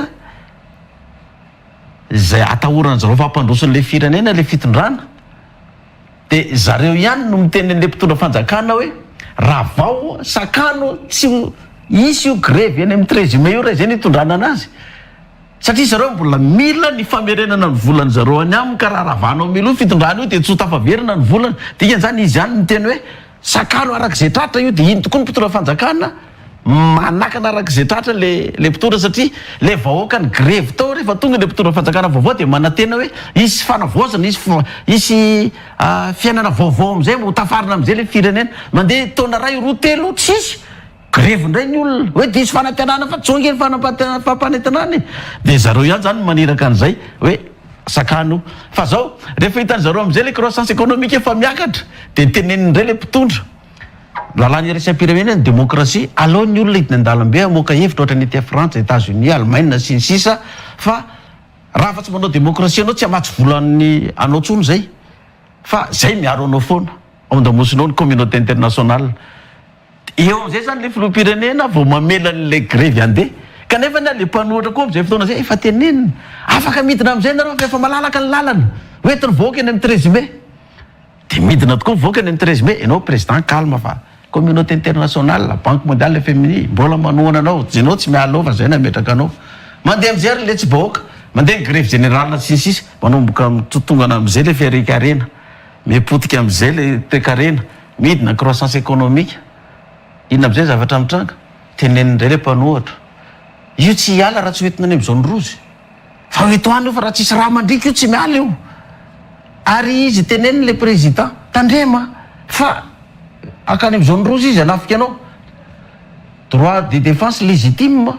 izay atahoran-dry zareo fa hampandroso an'le firenena le fitondrana dia zareo ihany no miteny an'le mpitondra fanjakana hoe ravao, sakano tsy ho hisy io grevy eny amin'ny 13 mai io raha izay no hitondrana anazy satria zareo mbola mila ny famerenana ny volan-dry zareo any aminy ka raha ravanao mialoha io fitondrana io dia tsy ho tafaverina ny volany, dikan'izany izy ihany no miteny hoe Sakano araka izay tratra io dia iny tokoa ny mpitondra fanjakana manakana araka izay tratra le le mpitondra satria le vahoaka ny grevy tao rehefa tonga le mpitondra fanjakana vaovao dia manantena hoe hisy fanavaozana hisy hisy fiainana vaovao amizay ho tafarina amizay le firenena mandeha taona ray roa telo tsisy grevy indray ny olona hoe diso fanantenana fa tsy ange ny fampanantenana e dia zareo ihany zany no maniraka an'izay hoe sakano fa zao rehefa hitan zareo amizay le croissance économique efa miakatra dia teneniny indray le mpitondra lalàna iraisam-pirenena ny démocratie aleo ny olona hidina an-dalambe hamoaka hevitra ohatran'ny aty Frantsa, Etats-Unis, Allemagne sy ny sisa fa raha fa tsy manao démocratie anao tsy hamatsy vola an'ny anao tsony zay fa zay miaro anao foana ao an-damosinao ny communauté internationale Eo amin'izay izany ilay filoham-pirenena vao mamela an'ilay grevy handeha. Kanefa anie ilay mpanohitra koa amin'izay fotoana izay efa tenenina. Afaka midina amin'izay nareo fa efa malalaka ny lalana. Ho entin'ny vahoaka eny amin'ny 13 mai. Dia midina tokoa ny vahoaka eny amin'ny 13 mai. Ianao président calme fa communauté internationale, banque mondiale, FMI, mbola manohana anao. Ianao tsy miala eo fa izay nametraka anao. Mandeha amin'izay ary ilay tsy vahoaka. Mandeha ny grevy générale sy ny sisa. Manomboka mitotongana amin'izay ilay fiharekarena. Miha-potika amin'izay ilay toekarena. Midina ny croissance économique, inona amizay zavatra mitranga? Teneniny indray le mpanohatra, io tsy hiala raha tsy hoentina any amin'ny zone rouge, fa ho eto any io fa raha tsisy rà mandriaka io tsy miala io, ary izy teneniny le président, tandrema fa hakany amin'ny zone rouge izy hanafika anao, droit de défense légitime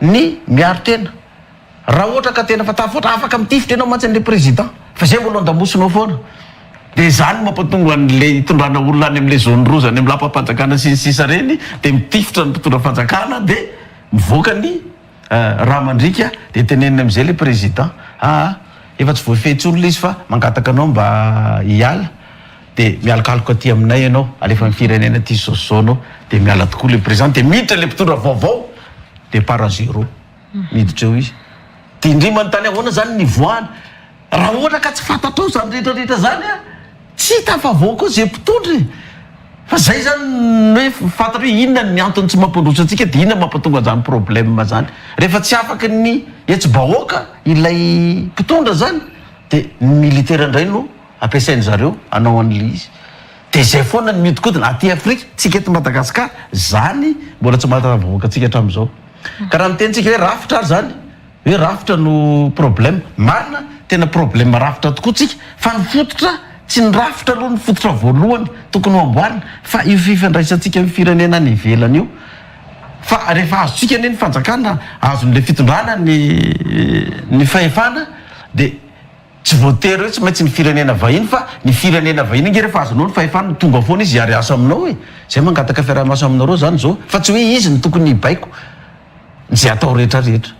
ny miaro tena. Raha ohatra ka tena fa tafahoatra, afaka mitifitra ianao mantsy an'ilay président fa zay mbola an-damosinao foana. Dia izany no mampatonga an'ilay hitondrana olona any amin'ilay zone rouge any amin'ny lapam-panjakana sy ny sisa ireny dia mitifitra ny mpitondra fanjakana dia mivoaka ny rà mandriaka dia teneniny amin'izay ilay président aa efa tsy voafehy intsony ilay izy fa mangataka anao mba hiala dia mialokaloka aty aminay ianao, alefan'ny firenena aty izao sy izao ianao dia miala tokoa ilay président dia miditra ilay mpitondra vaovao départ à zéro. Miditra eo izy. Dia ndry manontany ahoana zany ny hivoahana. Raha ohatra ka tsy fantatrao zany rehetra rehetra zany an, tsy tafavoaka eo ze mpitondra e. Fa zay zany ny hoe fantatra hoe inona ny antony tsy mampandroso antsika dia inona mampatonga an'izany problème zany. Rehefa tsy afaky ny hetsi-bahoaka ilay mpitondra zany dia ny militaire indray no ampiasain-dry zareo hanao an'ilay izy. Dia izay foana ny mihodinkodina aty Afrika, tsika eto Madagascar, zany mbola tsy mahatafavoaka antsika hatramin'izao. Ka raha miteny tsika hoe rafitra ary zany, hoe rafitra no problème, marina, tena problème rafitra tokoa tsika, fa ny fototra, tsy ny rafitra aloha no fototra voalohany tokony ho amboarina, fa io fifandraisantsika amin'ny firenena any ivelany io. Fa rehefa azontsika anie ny fanjakana, azon'ilay fitondrana ny ny fahefana, dia. Tsy voatery hoe tsy maintsy ny firenena vahiny fa ny firenena vahiny ange rehefa azonao ny fahefana tonga foana izy hiary asa aminao e! Zay mangataka fiaraha-maso aminareo zany zao fa tsy hoe izy no tokony hibaiko izay atao rehetra rehetra.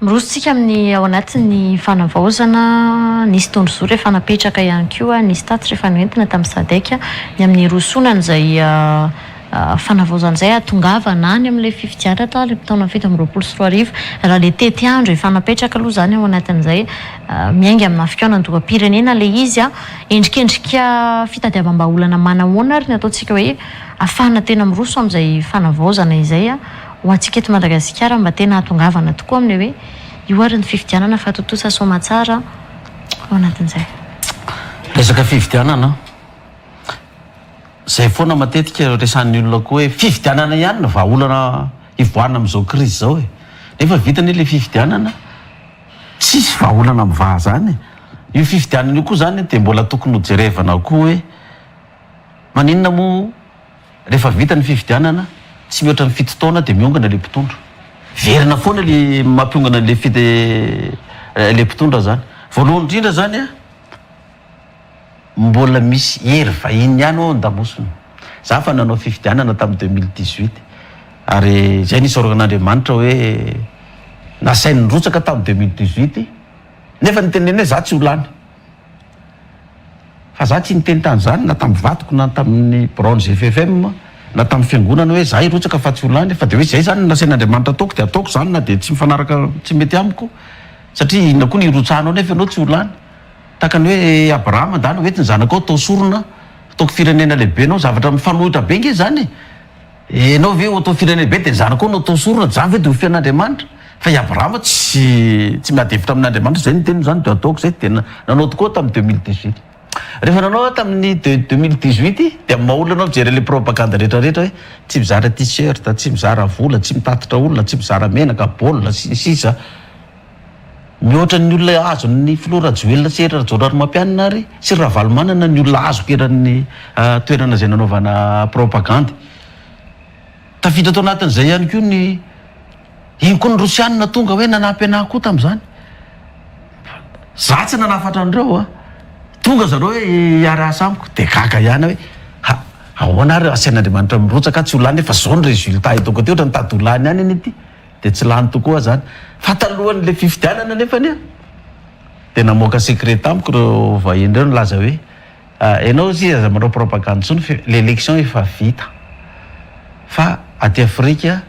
Miroso tsika amin'ny ao anatin'ny fanavaozana, nisy tondrozotra efa napetraka ihany koa, nisy tatitra efa noentina tamin'ny Sadec ny amin'ny hirosoana an'izay fanavaozana izay hahatongavana any amin'ilay fifidianana any amin'ny taona 2027. Raha ilay tetiandro efa napetraka aloha izany ao anatin'izay, miainga amina fikaonandoham-pirenena ilay izy. Endrikendrika fitadiavam-bahaolana manahoana ary ny ataontsika hoe ahafahana tena miroso amin'izay fanavaozana izay ho antsika eto Madagasikara mba tena hahatongavana tokoa amin'ilay hoe io ary ny fifidianana fa tontosa soamatsara ao anatin'izay. Resaka fifidianana. Zay foana matetika resahan'ny olona koa hoe fifidianana ihany no vahaolana hivoahana amin'izao krizy izao e! Nefa vita anie le fifidianana, tsisy vahaolana mivaha zany e! Io fifidianana io koa zany dia mbola tokony ho jerevana koa hoe maninona moa rehefa vita ny fifidianana tsy mihoatra ny fito taona dia miongana le mpitondra? Verina foana le mampiongana an'le le mpitondra zany. Voalohany indrindra zany an! Mbola misy hery vahiny ihany ao an-damosina. Za efa nanao fifidianana tamin'ny 2018 ary zay nisaorana an'Andriamanitra hoe Nasainy nirotsaka tamin'ny 2018 nefa niteneniny hoe za tsy ho lany. Fa za tsy niteny tamin'izany na tamin'ny vadiko na tamin'ny biraon'ny GFFM na tamin'ny fiangonana hoe za hirotsaka fa tsy ho lany fa dia hoe izay zany no nasain'Andriamanitra ataoko dia ataoko izany na dia tsy mifanaraka tsy mety amiko satria inona koa ny hirotsahanao nefa ianao tsy ho lany. Tahaka ny hoe Abrahama ndana hoety ny zanakao atao sorona ataoko firenena lehibe ianao zavatra mifanohitra be nge izany e! Ianao ve ho atao firenena be dia ny zanakao no atao sorona izany ve dia ho fiainan'Andriamanitra? Fa i Abrahama tsy tsy miady hevitra amin'Andriamanitra izay ny teniny izany dia ataoko izay dia nanao tokoa tamin'ny 2018. Rehefa nanao aho tamin'ny 2018 dia amin'ny maha olona anao mijery an'ilay propagande rehetra rehetra hoe tsy mizara t-shirt, tsy mizara vola, tsy mitatitra olona, tsy mizara menaka, baolina sy ny sisa. Mihoatra ny olona azon'ny filoha Rajoelina sy Hery Rajaonarimampianina ary sy ry Ravalomanana ny olona azoko eran'ny toerana izay nanaovana propagandy. Tafiditra tao anatin'izay ihany koa ny iny koa ny Rosianina tonga hoe nanampy anah koa tamin'izany. Za tsy nanafatra an'ireo a! Tonga zareo hoe hiara-hiasa amiko dia gaga ihany aho hoe ha! Ahoana ary asain'Andriamanitra mirotsaka aho tsy ho lany nefa zao ny résultat hitako aty ohatra nitady ho lany ihany anie ity. Dia tsy lany tokoa zany. Fa talohan'ilay fifidianana anefany an, dia namoaka secret tamiko ireo vahiny ireo nilaza hoe, ianao ozy aza manao propagande intsony fa l'élection efa vita. Fa aty Afrika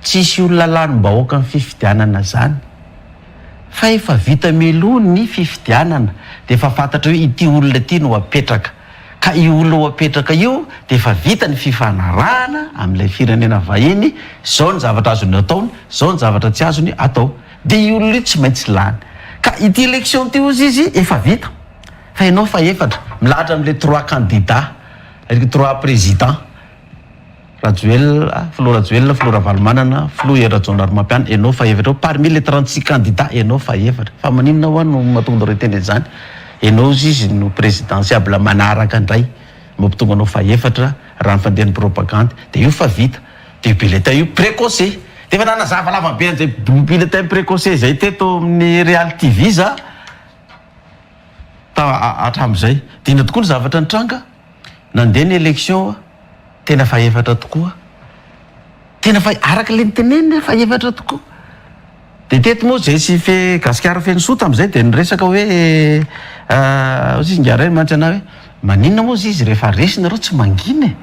tsisy olona lanim-bahoaka amin'ny fifidianana zany. Fa efa vita mialoha ny fifidianana dia efa fantatra hoe ity olona ity no apetraka. Ka io olona ho apetraka io dia efa vita ny fifanarahana amin'ilay firenena vahiny, izao ny zavatra azony ataony, izao ny zavatra tsy azony atao. Dia io olona io tsy maintsy lany. Ka ity élection ity hozy izy efa vita, fa ianao fahefatra, milahatra amin'ilay trois candidats, trois présidents. Rajoelina, Filoha Rajoelina, Filoha Ravalomanana, Filoha Hery Rajaonarimampianina, ianao fahefatra eo, parmi les 36 candidats ianao fahefatra. Fa maninona hoa no mahatonga anareo hiteny an'izany? Ianao ozy izy no présidentiable manaraka indray, mampitonga anao fahefatra raha ny fandehan'ny propagande. Dia io fa vita. Dia io bulletin io précoce. Dia efa nanazava lava be an'izay bulletin précoce izay teto amin'ny Real TV za ta hatramin'izay. Dia inona tokoa ny zavatra nitranga? Nandeha ny élection tena fahefatra tokoa, tena fa araka ilay niteneniny hoe fahefatra tokoa. Dia teto moa izay sy fe Gasikara Fenosoa tamin'izay dia niresaka hoe hoy izy ingahy Ray mantsy anah hoe maninona moa izy rehefa resy nareo tsy mangina e?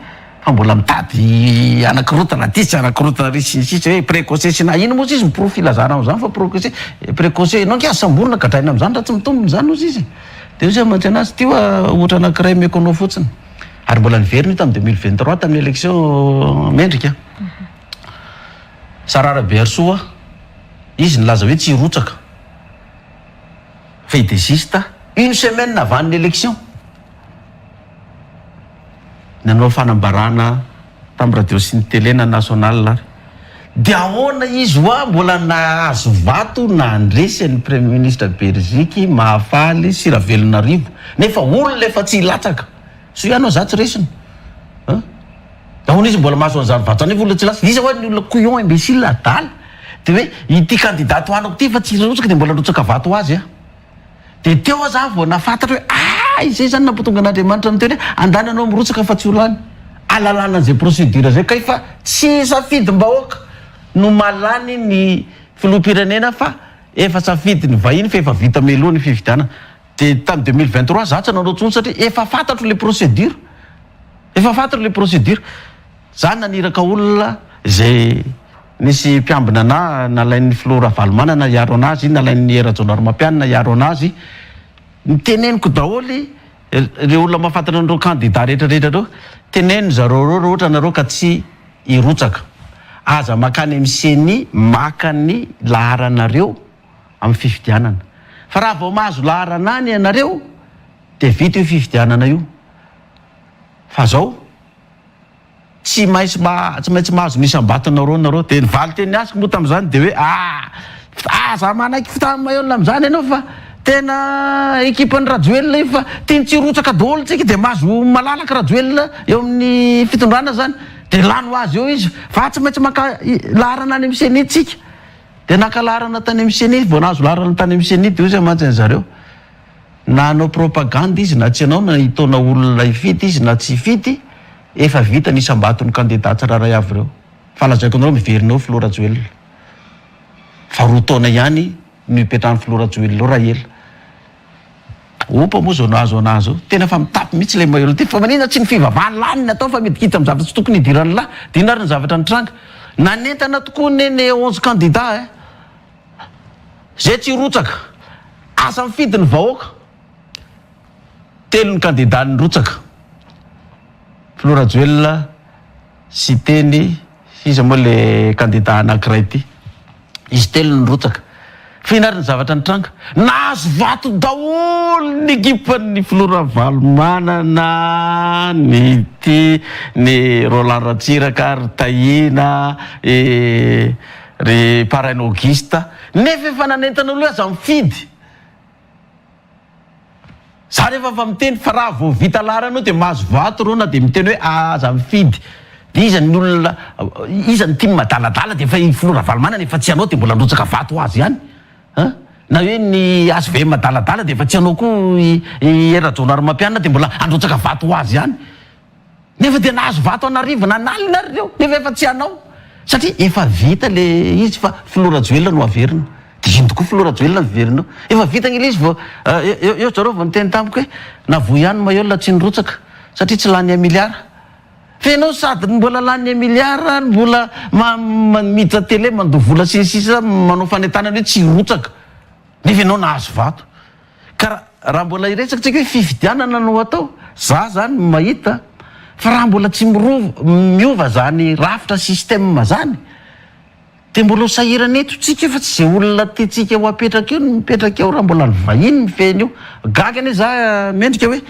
Fa mbola mitady hanakorontana aty sy hanakorontana ary sy ny sisa hoe précoce sy na ino moa izy ny porofo ilazana an'izany fa précoce, précoce ianao ange azo samborina gadraina amin'izany raha tsy mitombina izany hozy izy e. Dia hoy izy mantsy anazy, ity hoa ohatra anankiray omeko anao fotsiny. Ary mbola niverina io tamin'ny 2023 tamin'ny élection mendrika. Sarah Rabearisoa, izy nilaza hoe tsy hirotsaka fa hi-desiste une semaine avant ny élection. Nanao fanambarana tamin'ny radio sy ny télé na national ary. Dia ahoana izy hoa mbola nahazo vato nandresy an'i Premier Ministre Beriziky, Mahafaly sy Ravelonarivo nefa olona efa tsy hilatsaka. Soa ihany hoa za tsy resiny. An? Ahoana izy mbola mahazo an'izany vato zany nefa olona tsy hilatsaka. Iza hoa ny olona couillon, imbécile, adala. Dia hoe ity candidat tohanako ity efa tsy hirotsaka dia mbola rotsaka vato ho azy aho. Dia teo aza aho vao nahafantatra hoe ah! Izay izany nampatonga an'Andriamanitra niteny hoe andany ianao mirotsaka fa tsy ho lany. Alalana an'izay procédure izay kay fa tsy safidim-bahoaka no mahalany ny filoham-pirenena fa efa safidin'ny vahiny fa efa vita mialoha ny fifidianana. Dia tamin'ny 2023 za tsy nanao intsony satria efa fantatro ilay procédure. Efa fantatro ilay procédure. Za naniraka olona izay nisy mpiambina anah nalain'ny filoha Ravalomanana hiaro anazy, nalain'ny Hery Rajaonarimampianina hiaro anazy. Niteneniko daholo ireo olona mahafantatra an'ireo kandida rehetra rehetra ireo, teneno zareo ireo raha ohatra nareo ka tsy hirotsaka. Aza mankany amin'ny ceni maka ny laharanareo amin'ny fifidianana. Fa raha vao mahazo laharana any ianareo dia vita io fifidianana io. Fa zao. Tsy maintsy tsy maintsy mahazo ny isam-batonareo nareo. Dia ny valin-teny azoko moa tamin'izany dia hoe ah! Aza manaiky fitaha-maheolona amin'izany ianao fa tena ekipan'i Rajoelina io fa tiany tsy hirotsaka daholo tsika dia mahazo malalaka Rajoelina eo amin'ny fitondrana izany. Dia lany ho azy eo izy fa tsy maintsy maka laharana any amin'ny ceni tsika. Dia naka laharana tany amin'ny ceni, vao nahazo laharana tany amin'ny ceni dia hoy izy mantsy an-zareo. Na hanao propagande izy na tsy hanao, na hitaona olona hifidy izy na tsy hifidy, efa vita ny isam-baton'ny kandida tsirairay avy ireo. Fa lazaiko anareo miverina eo Filoha Rajoelina. Fa roa taona ihany no hipetrahan'ny filoha Rajoelina eo raha ela. Opa moa zao nahazo anah zao. Tena efa mitapy mihitsy ilay maillot ty. Fa maninona tsy ny fivavahany lahy no natao fa midikiditra amin'ny zavatra tsy tokony hidiran'ny lahy. Dia inona ary ny zavatra nitranga? Nanentana tokoa anie ny 11 candidats eh. Zay tsy hirotsaka. Aza mifidy ny vahoaka. Telo ny candidats nirotsaka. Filoha Rajoelina, Siteny, iza moa le candidat anakiray ty. Izy telo no nirotsaka. Fa inona ary ny zavatra nitranga? Nahazo vato daholo ny ekipan'ny filoha Ravalomanana, ny ty, ny Roland Ratsiraka, ry Tahiana, i ry Paraina Auguste. Nefa efa nanentana olona hoe aza mifidy. Za refa fa miteny fa raha vao vita laharana eo de mahazo vato reo na de miteny hoe aza mifidy de iza ny olona iza ny tim adaladala de efa i filoha Ravalomanana efa tsy hanao de mbola handrotsaka vato ho azy ihany an! Na hoe ny hvm adaladala de efa tsy hanao koa i Hery Rajaonarimampianina de mbola handrotsaka vato ho azy ihany. Nefa dia nahazo vato an'arivony an'alina ary ireo nefa efa tsy hanao satria efa vita le izy fa filoha Rajoelina no averina. Dia iny tokoa filoha Rajoelina miverina eo. Efa vita anie le izy vao eo eo zareo vao niteny tamiko hoe navoa ihany Maheul tsy nirotsaka satria tsy lany un milliard. Fa ianao sady mbola lany un milliard no mbola miditra télé mandoa vola sy ny sisa manao fanentanana hoe tsy hirotsaka nefa ianao nahazo vato. Ka raha mbola hiresaka tsika hoe fifidianana no atao, za zany mahita fa raha mbola tsy mirova miova zany rafitra système zany de mbola ho sahirana eto tsika fa tsy ze olona tiantsika ho apetraka eo no mipetraka eo raha mbola ny vahiny mifehy an'io. Gaga anie za mendrika hoe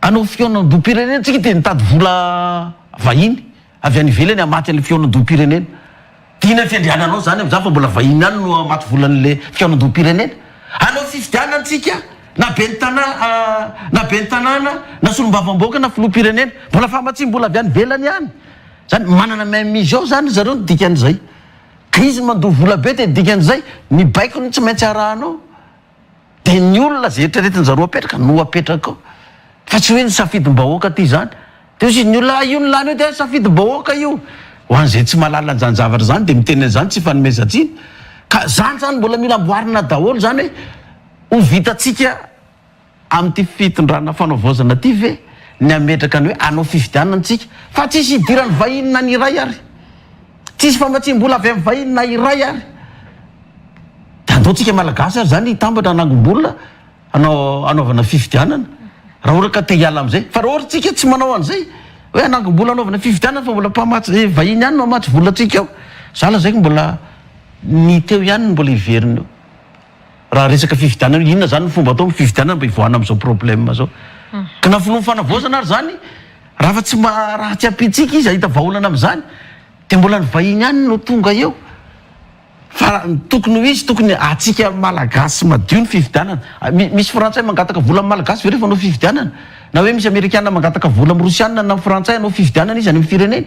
hanao fihaonandoham-pirenena tsika de nitady vola vahiny avy any ivelany hamatsy an'le fihaonandoham-pirenena. Tiana ny fiandriananao zany amzany fa mbola vahiny ihany no hamatsy vola anle fikaonandoham-pirenena. Hanao fifidianana tsika na ben'ny tanà na ben'ny tanàna na solombavambahoaka na filoham-pirenena. Mbola famatsiam-bola avy any ivelany ihany. Zany manana main mise ao zany zareo ny dikan'izay. Ka izy mandoa vola be dia dikan'izay ny baikony tsy maintsy arahanao. Dia ny olona izay eritreretin-jareo apetraka no apetraka ao. Fa tsy hoe ny safidim-bahoaka aty izany. Dia hoy ny olona, ah io no lany eo dia safidim-bahoaka io. Ho an'izay tsy mahalala an'izany zavatra izany dia miteny an'izany tsy ifanomezan-tsiny. Ka izany izany mbola mila amboarina daholo izany hoe ho vitantsika amin'ity fitondrana fanavaozana ity ve ny hametraka ny hoe hanao fifidianana isika fa tsisy hidiran'ny vahiny na ny iray ary. Tsisy famatsiam-bola avy amin'ny vahiny na iray ary. Dia andao tsika Malagasy ary zany hitambatra hanangom-bola hanao hanaovana fifidianana. Raha ohatra ka te hiala amin'izay. Fa raha ohatra tsika tsy manao an'izay hoe hanangom-bola hanaovana fifidianana fa mbola mpamatsy vahiny ihany no hamatsy vola antsika ao. Za lazaiko mbola ny teo ihany no mbola hiverina eo. Raha resaka fifidianana io, inona zany ny fomba atao amin'ny fifidianana mba hivoahana amin'izao problème zao? Ka na filohan'ny fanavaozana ary zany, raha fa tsy mba raha tsy ampiantsika izy hahita vahaolana amin'izany, dia mbola ny vahiny ihany no tonga eo. Fa ny tokony ho izy, tokony antsika Malagasy madio ny fifidianana. Misy frantsay mangataka vola amin'ny Malagasy ve rehefa hanao fifidianana? Na hoe misy amerikana mangataka vola amin'ny rosiana na amin'ny frantsay hanao fifidianana izy any amin'ny fireneny?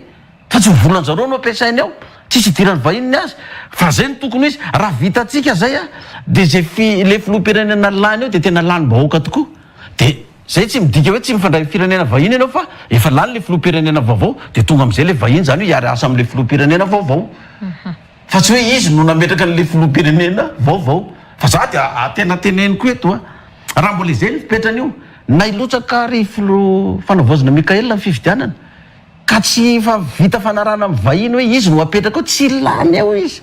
Fa tsy ny volan-jareo no ampiasainy ao, tsisy idiran'ny vahiny ny azy, fa zay no tokony ho izy, raha vitantsika zay a, de zay fi, le filoham-pirenena lany eo de tena lanim-bahoaka tokoa, de zay tsy midika hoe tsy mifandray amin'ny firenena vahiny ianao fa efa lany le filoham-pirenena vaovao de tonga am'zay le vahiny zany hoe hiara-hiasa am'le filoham-pirenena vaovao, fa tsy hoe izy no nametraka an'le filoham-pirenena vaovao, fa za de tena teneniko eto a, raha mbola izay ny fipetrany io, na hilotsaka ary filoha fanavaozana Mickaël ny fifidianana, Ka tsy efa vita fanarahana amin'ny vahiny hoe izy no apetraka eo, tsy lany eo izy.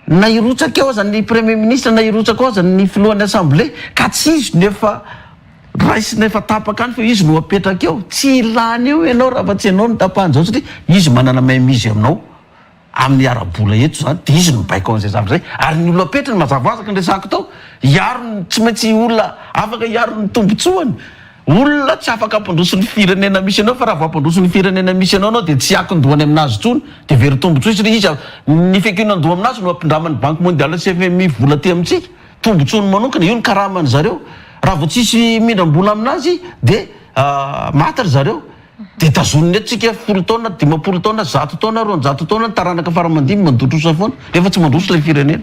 Na hirotsaka eo aza ny premier ministre, na hirotsaka eo aza ny filohan'ny assemblée, ka tsy izy no efa raisina efa tapaka any fa izy no apetraka eo, tsy lany eo ianao raha fa tsy ianao no tapahan'izao satria izy manana main mise aminao. Amin'ny ara-bola eto izany dia izy no mibaiko an'izay zavatra izay ary ny olona apetrany mazava ho azy araka ny resahako tao hiaro ny tsy maintsy olona afaka hiaro ny tombotsoany olona tsy afaka hampandroso ny firenena misy anao fa raha vao hampandroso ny firenena misy anao anao dia tsy hiakin-doha any aminazy intsony dia very tombotsoa izy satria izy ny fiankinan-doha aminazy no ampindraman'ny banque mondiale sy FMI vola aty amintsika tombotsoany manokana io ny karamany zareo raha vao tsisy mindram-bola aminazy dia maty ry zareo Dia tazonina eto tsika folo taona, 50 taona, 100 taona, 200 taona ny taranaka fara aman-dimby mandoa trosa foana nefa tsy mandroso ilay firenena.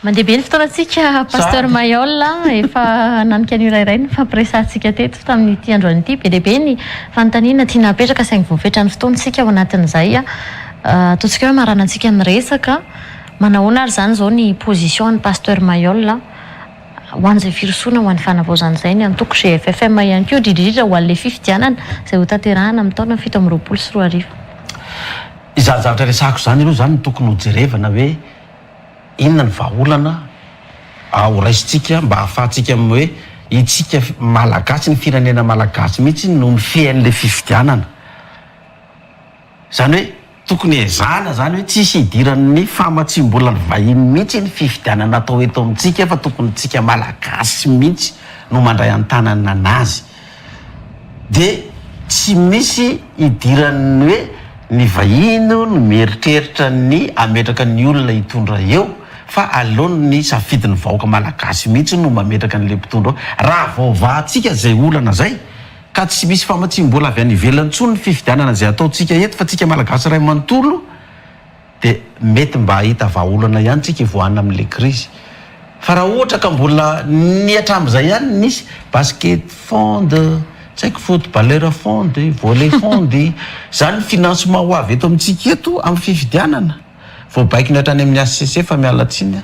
Mandeha be ny fotoanantsika Pasteur Mailhol a, efa nanika ny ora iray ny nifampiresahantsika teto tamin'ity androany ity. Be dia be ny fanontaniana tiana hapetraka saingy voafetra ny fotoana isika ao anatin'izay. Ataontsika hoe hamaranantsika ny resaka. Manahoana ary izany izao ny position an'i Pasteur Mailhol ho an'izay firosoana ho an'ny fanavaozana izay, ny antoko GFFM ihany koa, indrindra indrindra ho an'ilay fifidianana izay hotanterahana amin'ny taona 2027. Izany zavatra resahako izany aloha izany no tokony hojerevana hoe inona ny vahaolana horaisintsika mba hahafahantsika hoe itsika Malagasy, ny firenena Malagasy mihitsy no mifehy an'ilay fifidianana. Izany hoe tokony ezahana izany hoe tsisy hidiran'ny famatsiam-bolan'ny vahiny mihitsy ny fifidianana atao eto amintsika fa tokony tsika Malagasy mihitsy no mandray an-tanana anazy. Dia tsy misy hidiran'ny hoe ny vahiny no mieritreritra ny hametraka ny olona hitondra eo fa aleony ny safidin'ny vahoaka Malagasy mihitsy no mametraka an'ilay mpitondra eo. Raha voavahantsika izay olana izay Ka tsy misy famatsiam-bola avy any ivelany intsony ny fifidianana izay ataontsika eto fa tsika Malagasy iray manontolo dia mety mba hahita vahaolana ihany tsika hivoahana amin'ilay krizy. Fa raha ohatra ka mbola ny hatramin'izay ihany no nisy, basket fond, tsy haiko footballeur fond, volley fond, izany ny financement ho avy eto amintsika eto amin'ny fifidianana. Voabaikony hatrany amin'ny HCC fa miala tsiny aho,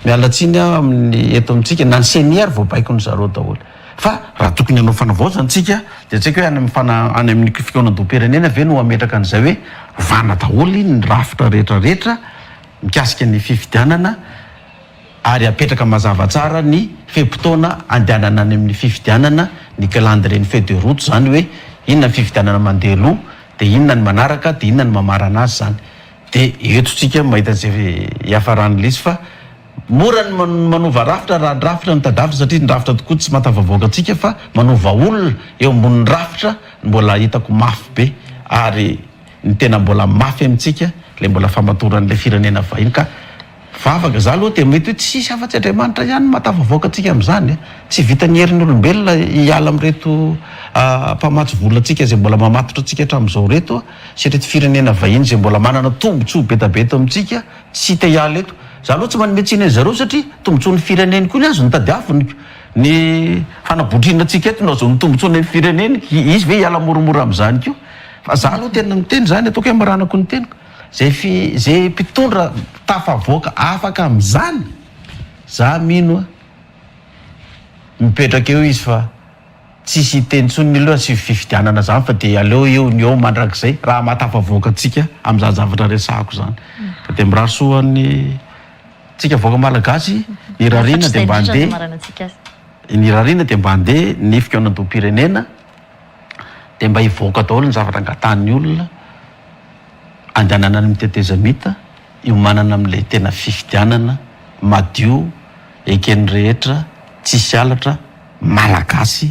miala tsiny aho amin'ny eto amintsika, na ny ceni ary voabaikon'ny zareo daholo. Fa raha tokony hanao fanavaozana tsika dia tsy haiko hoe any amin'ny fana, any amin'ny fikaonandoham-pirenena ve no hametraka an'izay hoe ovana daholo ny rafitra rehetra rehetra mikasika ny fifidianana ary apetraka mazava tsara ny fe-potoana andehanana any amin'ny fifidianana, ny calendrier, ny feuille de route izany hoe inona ny fifidianana mandeha aloha dia inona ny manaraka dia inona ny mamarana azy izany. Dia eto tsika mahita izay hiafaran'ilay izy fa mora ny manova rafitra raha ny rafitra no tadiavina satria ny rafitra tokoa tsy mahatafavoaka antsika fa manova olona eo ambonin'ny rafitra no mbola hitako mafy be ary ny tena mbola mafy amintsika ilay mbola famatoran'ilay firenena vahiny ka Vavaka, za aloha dia mety hoe tsisy afa-tsy Andriamanitra ihany no mahatafavoaka antsika amin'izany e! Tsy vitan'ny herin'ny olombelona hiala amin'ireto mpamatsy vola antsika izay mbola mamatotra antsika hatramin'izao ireto sy ireto firenena vahiny izay mbola manana tombotsoa be da be eto amintsika tsy te hiala eto. Za aloha tsy manome tsiny an'izareo satria tombotsoan'ny fireneny koa ny azy no tadiaviny ko. Ny fanabotriana antsika eto no ahazoany tombotsoa ny fireneny, izy ve hiala moramora amin'izany koa? Fa za aloha tena miteny izany, ataoko hoe amaranako ny teniko. Zay fi zay mpitondra tafavoaka afaka amizany za mino a mipetraka eo izy fa tsisy hiteny tsony ny aloha tsy fifidianana zany fa de aleo eo ny eo mandrakizay raha mahatafavoaka antsika amizany zavatra resahako zany fa de mirary soa an'ny tsika vahoaka malagasy ny rariana de mba andeha ny rariana de mba andeha ny fikaonandoham-pirenena de mba hivoaka daholo ny zavatra angatahan'ny olona Andehanana any amin'ny tetezamita, hiomanana amin'ilay tena fifidianana madio, eken'ny rehetra, tsisy halatra, malagasy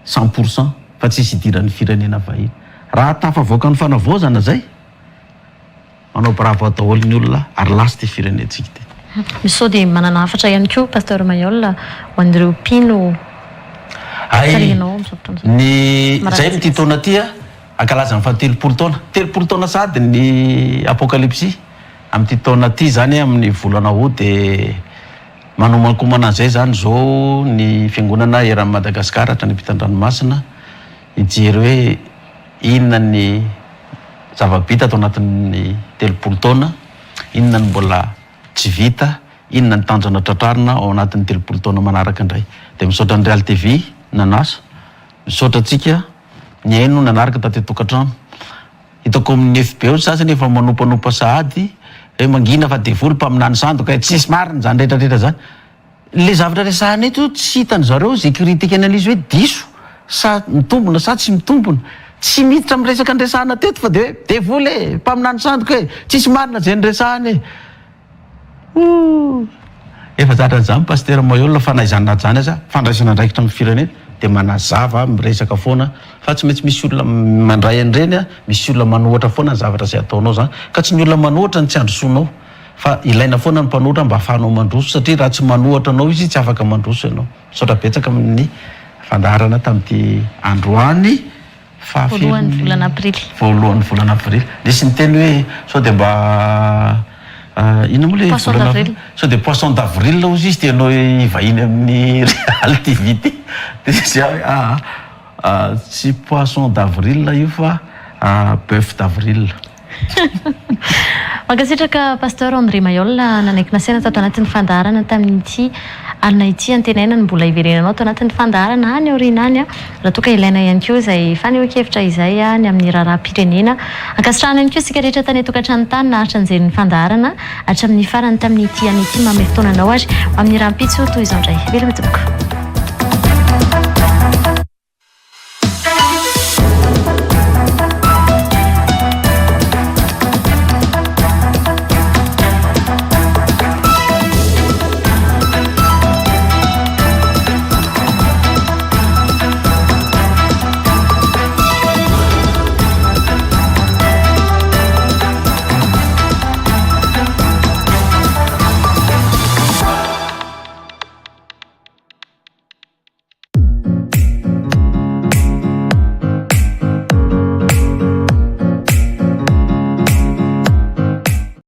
100% fa tsisy idiran'ny firenena vahiny. Raha tafavoaka ny fanavaozana izay, manao bravo daholo ny olona ary lasa ity firenentsika ity. Sao dia manana hafatra ihany koa Pasteur Mailhol ho an'ireo mpino Hay, tarihinao amin'izao fotoana izao? ny zay amin'ity taona ity a, hankalaza ny fahatelopolo taona, 30 taona sahady ny Apokalypsy amin'ity taona ity izany amin'ny volana août dia manomankomana an'izay izany izao ny fiangonana eran'i Madagasikara hatrany ampitan-dranomasina hijery hoe inona ny zava-bita ato anatin'ny 30 taona, inona no mbola tsy vita, inona ny tanjona tratrarina ao anatin'ny 30 taona manaraka indray. Dia misaotra ny Real TV nanasa, misaotra antsika nihaino nanaraka taty an-tokantrano. Hitako amin'ny FB ao ny sasany efa manompanompa sahady hoe mangina fa devoly mpaminany sandoka e, tsisy marina izany rehetra rehetra izany. Le zavatra resahana eto tsy hitan zareo ze critique analyse hoe diso sa mitombona sa tsy mitombona. Tsy miditra am resaka niresahana teto fa de hoe devoly e, mpaminany sandoka e, tsisy marina ze niresahana e. Ooh. Efa zatra an'izany Pasitera Mailhol fa na izany na izany aza fandraisana andraikitra amin'ny firenena dia manazava miresaka foana fa tsy maintsy misy olona mandray an'ireny, misy olona manohatra foana ny zavatra izay ataonao izany ka tsy ny olona manohatra no tsy handrosoanao. Fa ilaina foana ny mpanohitra mba afahanao mandroso satria raha tsy manohatra anao izy tsy afaka mandroso ianao. Misaotra betsaka amin'ny fandaharana tamin'ity androany Voalohan'ny volana aprily. Voalohan'ny volana aprily. Nisy niteny hoe sao dia mba inona moa ilay Poisson volana d'avril. Sao dia poisson d'avril hozy izy tianao hivahiny amin'ny Real TV ity. Dia izy hoe aa tsy poisson d'avril io fa boeuf d'avril. Mankasitraka Pasteur André Mayol nanaiky nasaina tato anatin'ny fandaharana tamin'ity alina ity. Antenaina ny mbola hiverenanao ato anatin'ny fandaharana any aoriana any raha toa ka ilaina ihany koa izay fanehoan-kevitra izay ny amin'ny raharaham-pirenena. Ankasitrahana ihany koa isika rehetra tany an-tokantrano tany naharitra nijery ny fandaharana hatramin'ny farany tamin'ity anio ity. Manome fotoana anao ary ho amin'ny rahampitso toy izao indray. Veloma tompoko.